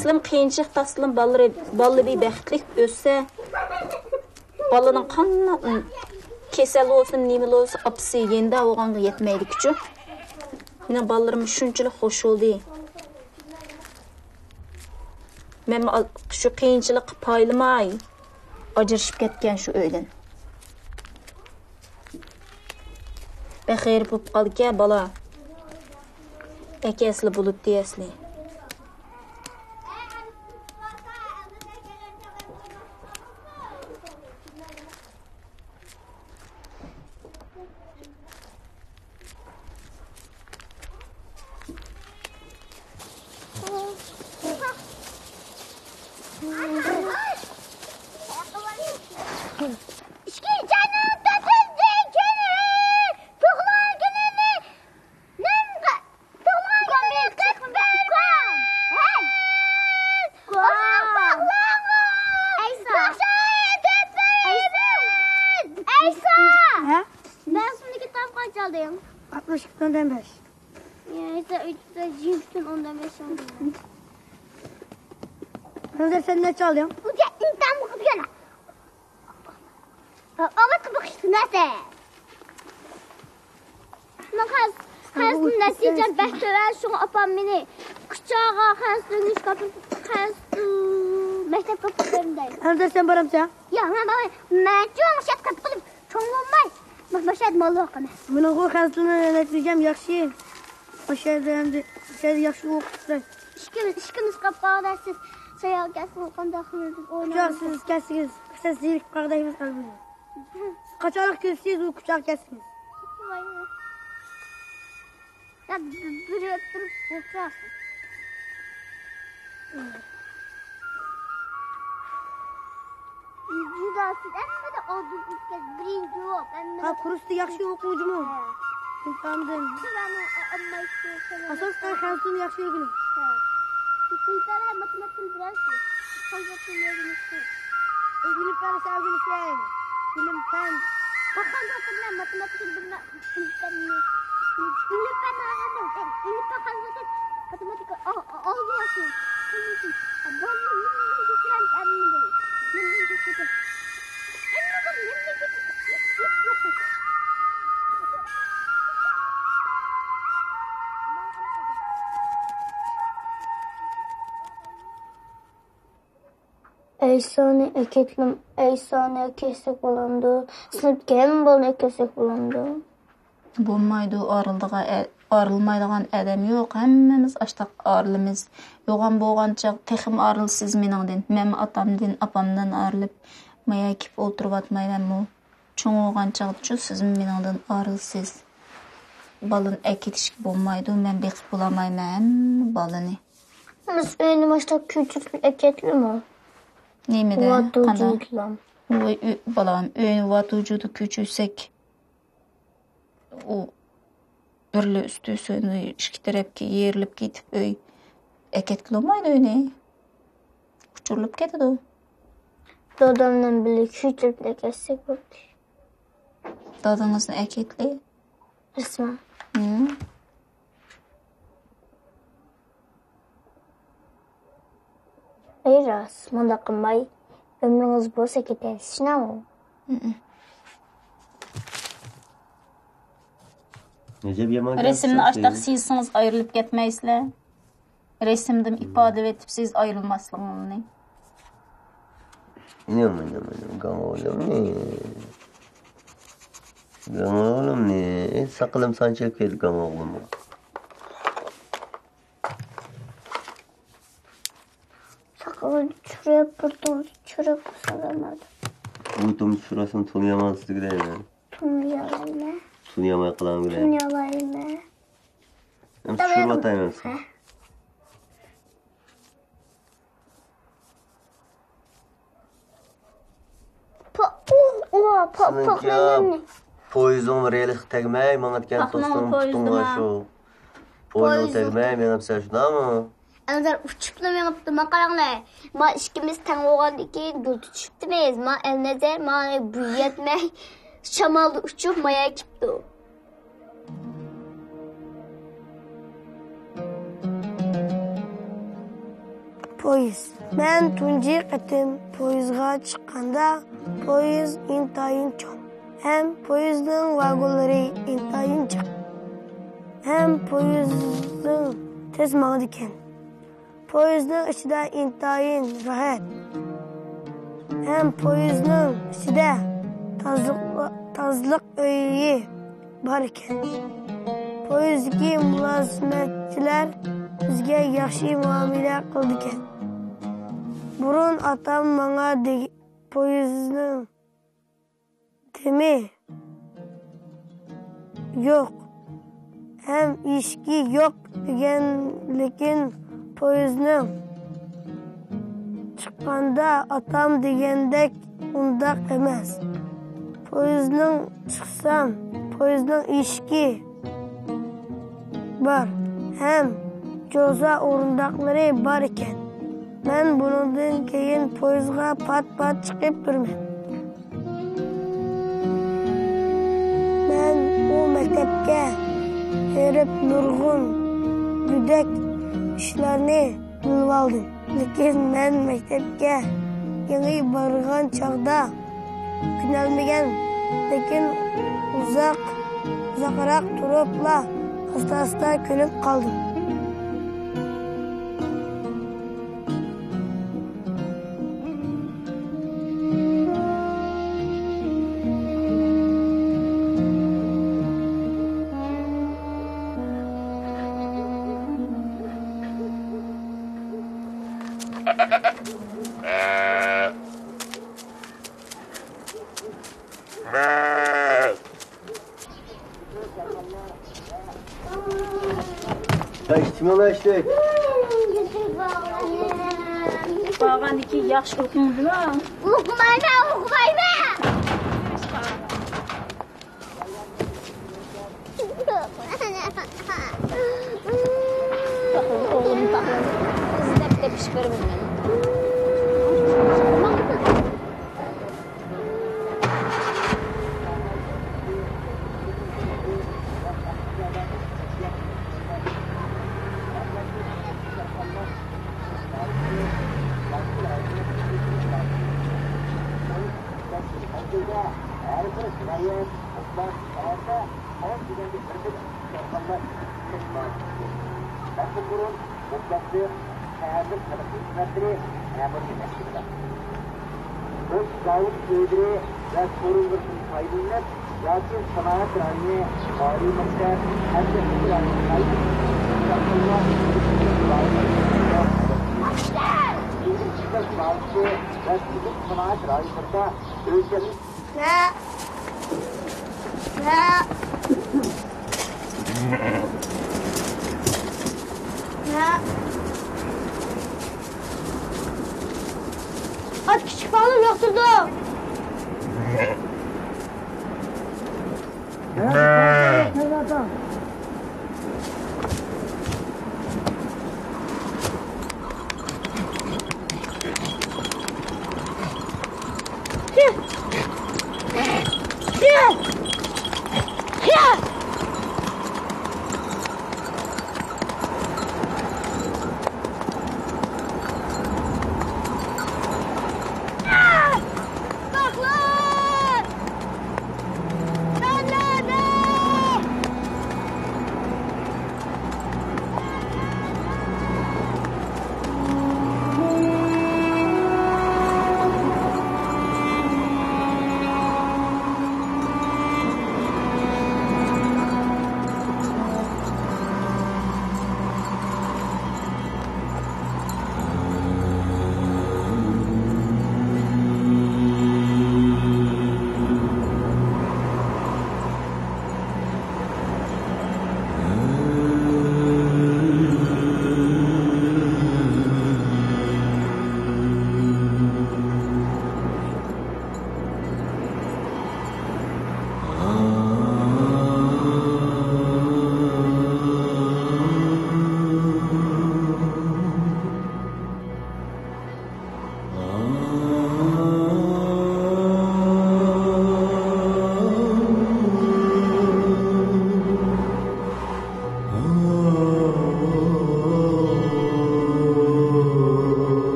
سىلىم قىيىنچىلىق تارتسىلىم، بالىلىرى، بالىلىرى بەختلىك ئۆسسە، بالىنىڭ قانداق كېسەل بولسۇن، نېمە بولسۇن، ئاپىسى يېنىدا بولغانغا يەتمەيدىكىچۇ. مېنىڭ بالىلىرىم شۇنچىلىك خوش بولدى. مەن شۇ قىيىنچىلىققا پايلىماي، ئاجرىشىپ كەتكەن شۇ ئۆيدىن. بەك غېرىب بولۇپ قالدىكەن بالا. ئەكە ئەسلى بولۇپتۇ ئەسلى. ئىككىنچى ئاينىڭ تۆتىنچى كۈنى تۇغۇلغان كۈنىنى نەم-، تۇغۇلغان كۈنىنى قىلىپ بەرگەن. ھەي! ئۇزاق ساقلاڭ! ئەيسا! ئەيسا! ئەيسا! ھە؟ مەن سىزنىڭ كىتاب قانچە ئالدىڭ؟ ئاتمىش ئىككى ئوندىن بەش. يا، ئەيسا، ئۆتتى، يىگىرمە ئوندىن بەش ئالدىڭ. ھەمزە، سەن نەچچە ئالدىڭ؟ بۇ ئىنتام قىلغان. ئاۋاتقا بېقىشتى نەسە. مەن خەنزۇ، خەنزۇ نەتىجەم بەك تۆۋەن، شۇڭا ئاپام مېنى كۇچاغا خەنزۇ ئۆگىنىشكە ئاپىرىپ، خەنزۇ مەكتەپكە ئاپىرىپ بېرىمەن دەيدۇ. ھەمزە، سەن بارامسەن؟ ياق، مەن بارمايمەن. مەن چوڭ شەت قېتىپ قىلىپ، چوڭ بولماي، مەن باشلايدۇ ماللا ئاقىنى. مېنىڭغۇ خەنزۇ تىلى نەتىجەم ياخشى. ئاشۇ يەردە ئەمدى، ئاشۇ يەردە ياخشى ئوقۇپ تۇراي. ئىككىمىز، ئىككىمىز قاپقاغىدا سىز ساياغا كەلسىڭىز قانداق قىلىدۇ؟ ئوينايمىز. ياق، سىز كەلسىڭىز، سىز زېرىكىپ قاغىدا ئىككىمىز قالىمىز. سىز قاچانلىق كېلىسىز، ئۇ كۇچاغا كەلسىڭىز. يا، بىر، بىر ئۆتتۈرۈپ ئولتۇرارسىز. جۇداسىز، ھەممىدە ئالدىن ئۆتكەن، بىرىنچى بولۇپ، ھەممىدە. ھا، كۇرستا ياخشى ئوقۇغۇچىمۇ؟ ھە. ئىمتىھاندىن. شۇلارنى ئا-، ئالمايسىز، شۇلارنى. ئاساسەن خەنزۇنى ياخشى ئۆگىنىڭ. ھە. ئىلىپبە بىلەن ماتېماتىكىنى بىلەسىز؟ خەنزۇنى ئۆگىنىشتە. ئىلىپبەنى سەن ئۆگىنىسەن. بىلىم، پەن. خەنزۇ بىلەن ماتېماتىكىنى بىلمە-، ئىلىپبەننى. ئىلىپبەن، ئىلىپبەن خەنزۇ. ماتېماتىكا ئا-، ئا-، ئالدى ياخشى. ئەيسانى ئەكەتلىم، ئەيسانى ئەكەتسەك بولامدۇ؟ سىنىپتىكى ھەممە بالىنى ئەكەتسەك بولامدۇ؟ بولمايدۇ، ئارىلىدىغان ئە-، ئارىلىمايدىغان ئادەم يوق، ھەممىمىز ئاشتاق ئارىلىمىز. يوغان بولغان چاغ تېخىمۇ ئارىلىسىز مېنىڭدىن، مەنمۇ ئاتامدىن، ئاپامدىن ئارىلىپ، مايا كېلىپ ئولتۇرۇۋاتمايمەنمۇ؟ چوڭ بولغان چاغدىچۇ سىزمۇ مېنىڭدىن ئارىلىسىز. بالىنى ئەكېتىشكە بولمايدۇ، مەن بېقىپ بولالمايمەن ھەممە بالىنى. بىز ئۆينى باشلاپ كۆچۈرۈپ ئەكەتلىمۇ؟ نېمىدە؟ ۋاتۇ قانداق؟ جۇيتلام. ۋاي، ئۆ-، بالام، ئۆينى ۋاتۇ جۇدا كۆچۈرسەك، ئۇ بىرلا ئۈستى سۆنۈپ، ئىككى تەرەپكە يېرىلىپ كېتىپ، ئۆي ئەكەتكىلى بولمايدۇ ئۆينى. ئۇچۇرۇلۇپ كېتىدۇ. دادامنىڭ بىللە كۆچۈرۈپ ئەكەتسەك بولدى. دادىڭىزنى ئەكەتلى. رەسمەن. ھىم. ئەي راست، مۇنداق قىلماي، ئۆمرىڭىز بولسا كېتەر، شۇنداقمۇ؟ ھىم. نەجىپ يامان گەپ رەسىمنى ئاشتاق سىزسىڭىز ئايرىلىپ كەتمەيسىلەر. رەسىمدىن ئىپادىلىۋېتىپسىز ئايرىلماسلىقىڭىزنى. ئىنىم، ئىنىم، ئىنىم، گاڭ ئوغلۇمنى. گاڭ ئوغلۇمنى. ساقىلىم سانچىلىپ كەتتى گاڭ ئوغلۇمغا. ساقىلىنى چۈشۈرۈپ، بىر تومۇز چۈشۈرۈپ، سالامەت. بۇ تومۇز چۈشۈرۈۋەتسەم تونۇيالمايسىز دېگۈدەك. تونۇيالايمەن. تونۇيالماي قالاڭ دېگۈدەك. تونۇيالايمەن. ئەمدى چۈشۈرۈۋاتايمەن سىزگە. ھە. پو-، ئۇ، ئۇ، پو-، سېنىڭكى پوقلىنىڭ. پويىزىڭ رېلىغا تەگمەي ماڭىدىكەن، پاخنىڭ دوستۇم، پۇتۇڭغا پويىزىما. شۇ. پويىزىڭ پويىزىڭ تەگمەي مېڭىپسەن، شۇنداقمۇ؟ ئەلنەزەر ئۇچۇپلا مېڭىپتۇ، ما قاراڭلار. ما ئىككىمىز تەڭ بولغاندىن كېيىن دۇر تۇتۇشۇپتىمىز. ما ئەلنەزەر، ما بۇ يەتمەي، شامالدا ئۇچۇپ مايا كېپتۇ. پويىز. مەن تۇنجى قېتىم پويىزغا چىققاندا، پويىز ئىنتايىن چوڭ ھەم پويىزنىڭ ۋاگونلىرى ئىنتايىن جىق ھەم پويىزنىڭ تېز ماڭىدىكەن. پويىزنىڭ ئىچىدە ئىنتايىن راھەت ھەم پويىزنىڭ ئىچىدە تازىلىق، تازىلىق ئۆيى بار ئىكەن. پويىزدىكى مۇلازىمەتچىلەر بىزگە ياخشى مۇئامىلە قىلىدىكەن. بۇرۇن ئاتام ماڭا دېگەن، پويىزنىڭ دېمى يوق ھەم ئىشىكى يوق دېگەن، لېكىن پويىزنىڭ چىق-، چىققاندا ئاتام دېگەندەك ئۇنداق ئەمەس. پويىزنىڭ چىقسام، پويىزنىڭ ئىشىكى بار ھەم جوزا ئورۇندۇقلىرى بار ئىكەن. مەن بۇنىڭدىن كېيىن پويىزغا پات-پات چىقىپ تۇرىمەن. مەن ئۇ مەكتەپكە بېرىپ نۇرغۇن گۆدەك ئىشلارنى بىلىۋالدىم. لېكىن مەن مەكتەپكە يېڭى بارغان چاغدا كۆنەلمىگەن، لېكىن ئۇزاق، ئۇزاقراق تۇرۇپلا ئاستا-ئاستا كۆنۈپ قالدىم. يا ئىچتىمۇ ئىچتى؟ بارغاندىن كېيىن ياخشى ئۇخلىدىڭىزمۇ؟ ئۇخلىمايمەن، ئۇخلىمايمەن. ئوغلۇمنى ساقلاڭ. ئىزدەپ تېپىش بىر مېنىڭ. بوش زاۋۇت ئۆيلىرى ۋە سورۇنلىرىدىن پايدىلىنىپ، ياكى سانائەت رايونى، ئالىي مەكتەپ ھەمدە ئىككى رايونغا ئىشلەش زاۋۇتى ۋە سۈزۈك سانائەت رايونلىرىدا ئۆلچەملىك ئات كىچىك بالىنى ياقتۇرىدۇ.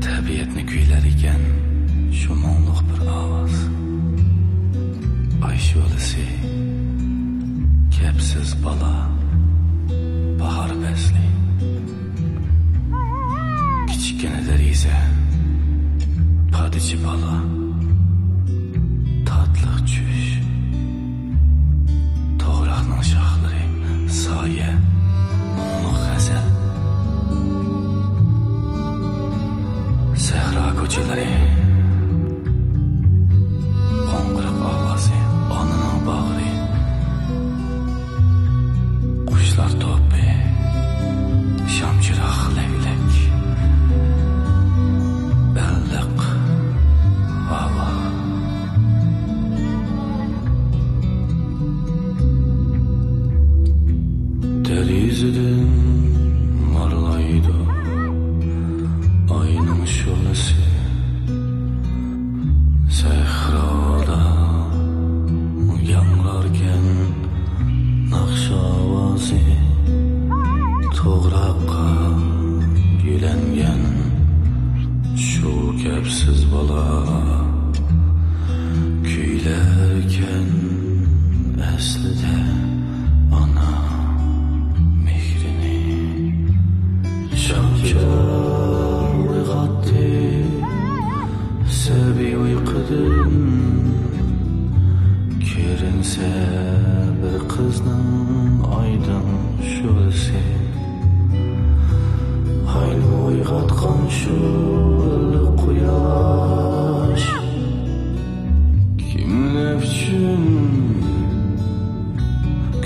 تەبىئەتنى كۈيلەر ئىكەن شۇ مۇڭلۇق بىر ئاۋاز. ئاي شولىسى، كەپسىز بالا، باھار پەسلى. كىچىككىنە دېرىزە، پادىچى بالا، تاتلىق مارلايدۇ ئاينىڭ شولىسى. سەھرادا ياڭراركەن ناخشا ئاۋازى، توغراققا يۆلەنگەن شۇ كەپسىز بالا كۈيلەركەن ئەسلىدە ئانا مېھرىنى. شام چىراغ ئويغاتتى سەبىي ئۇيقۇدىن، كۆرۈنسە بىر قىزنىڭ ئايدىڭ شولىسى. ئاينى ئويغاتقان شۇ ئىللىق قۇياش، كىملەر ئۈچۈن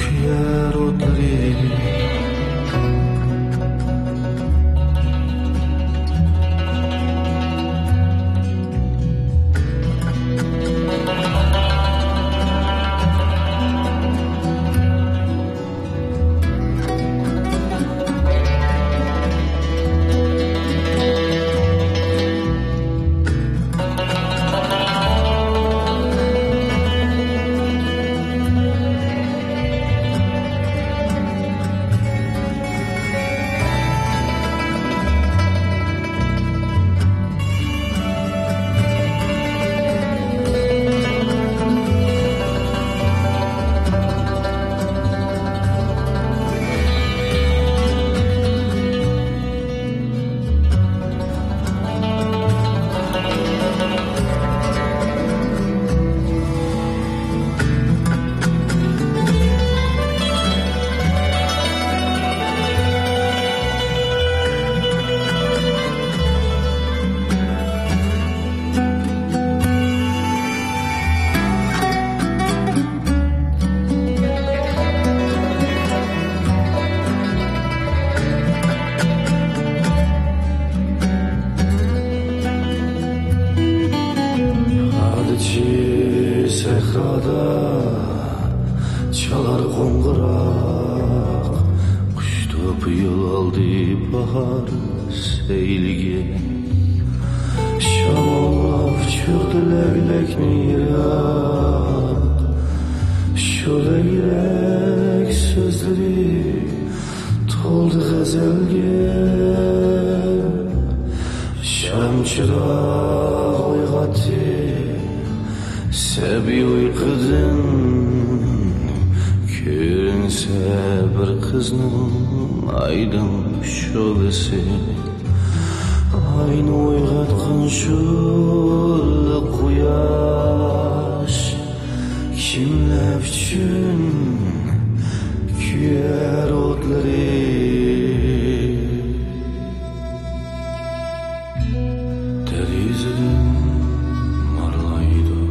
كۆيەر ئوتلىرى. پادىچى سەھرادا چالار قوڭغۇراق، قۇش توپى يول ئالدى باھار سەيلىگە. شاماللاپ چۈشۈردى لەگلەكنى يىراق، شۇ لەگلەك سۆزلىرى تولدى غەزەلگە. شام چىراغ ئويغاتتى سەبىي ئۇيقۇدىن، كۆرۈنسە بىر قىزنىڭ ئايدىڭ شولىسى. ئاينى ئويغاتقان شۇ ئىللىق قۇياش، كىملەر ئۈچۈن كۆيەر ئوتلىرى. دېرىزىدىن مارلايدۇ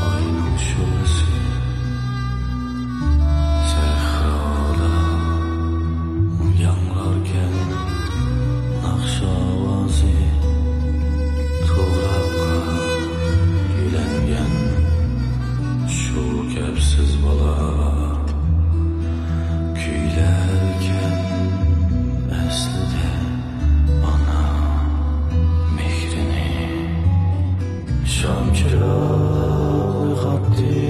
ئاينىڭ شولىسى. سەھرادا ياڭراركەن ناخشا ئاۋازى، توغراققا يۆلەنگەن شۇ كەپسىز بالا كۈيلەركەن ئەسلىدە ئانا مېھرىنى. شام چىراغ ئويغاتتى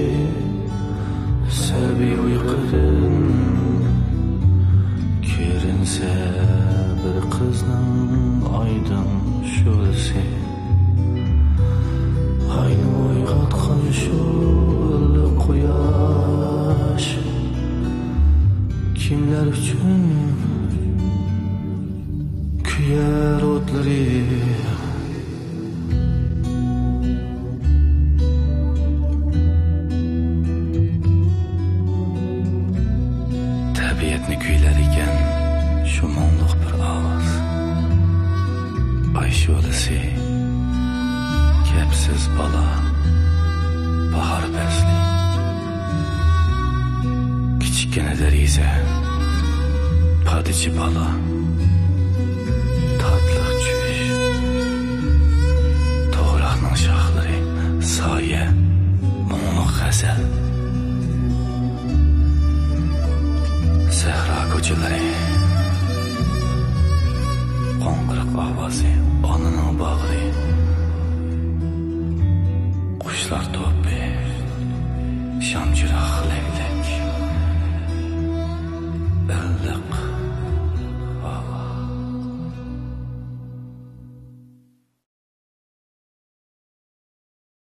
سەبىي ئۇيقۇدىن، كۆرۈنسە بىر قىزنىڭ ئايدىڭ شولىسى. ئاينى ئويغاتقان شۇ ئىللىق قۇياش، كىملەر ئۈچۈن كۆيەر ئوتلىرى. تەبىئەتنى كۈيلەر ئىكەن شۇ مۇڭلۇق بىر ئاۋاز. ئاي شولىسى، كەپسىز بالا، باھار پەسلى. كىچىككىنە دېرىزە، پادىچى بالا، تاتلىق چۈش، توغراقنىڭ شاخلىرى، سايە، مۇڭلۇق غەزەل. سەھرا چىلىرى.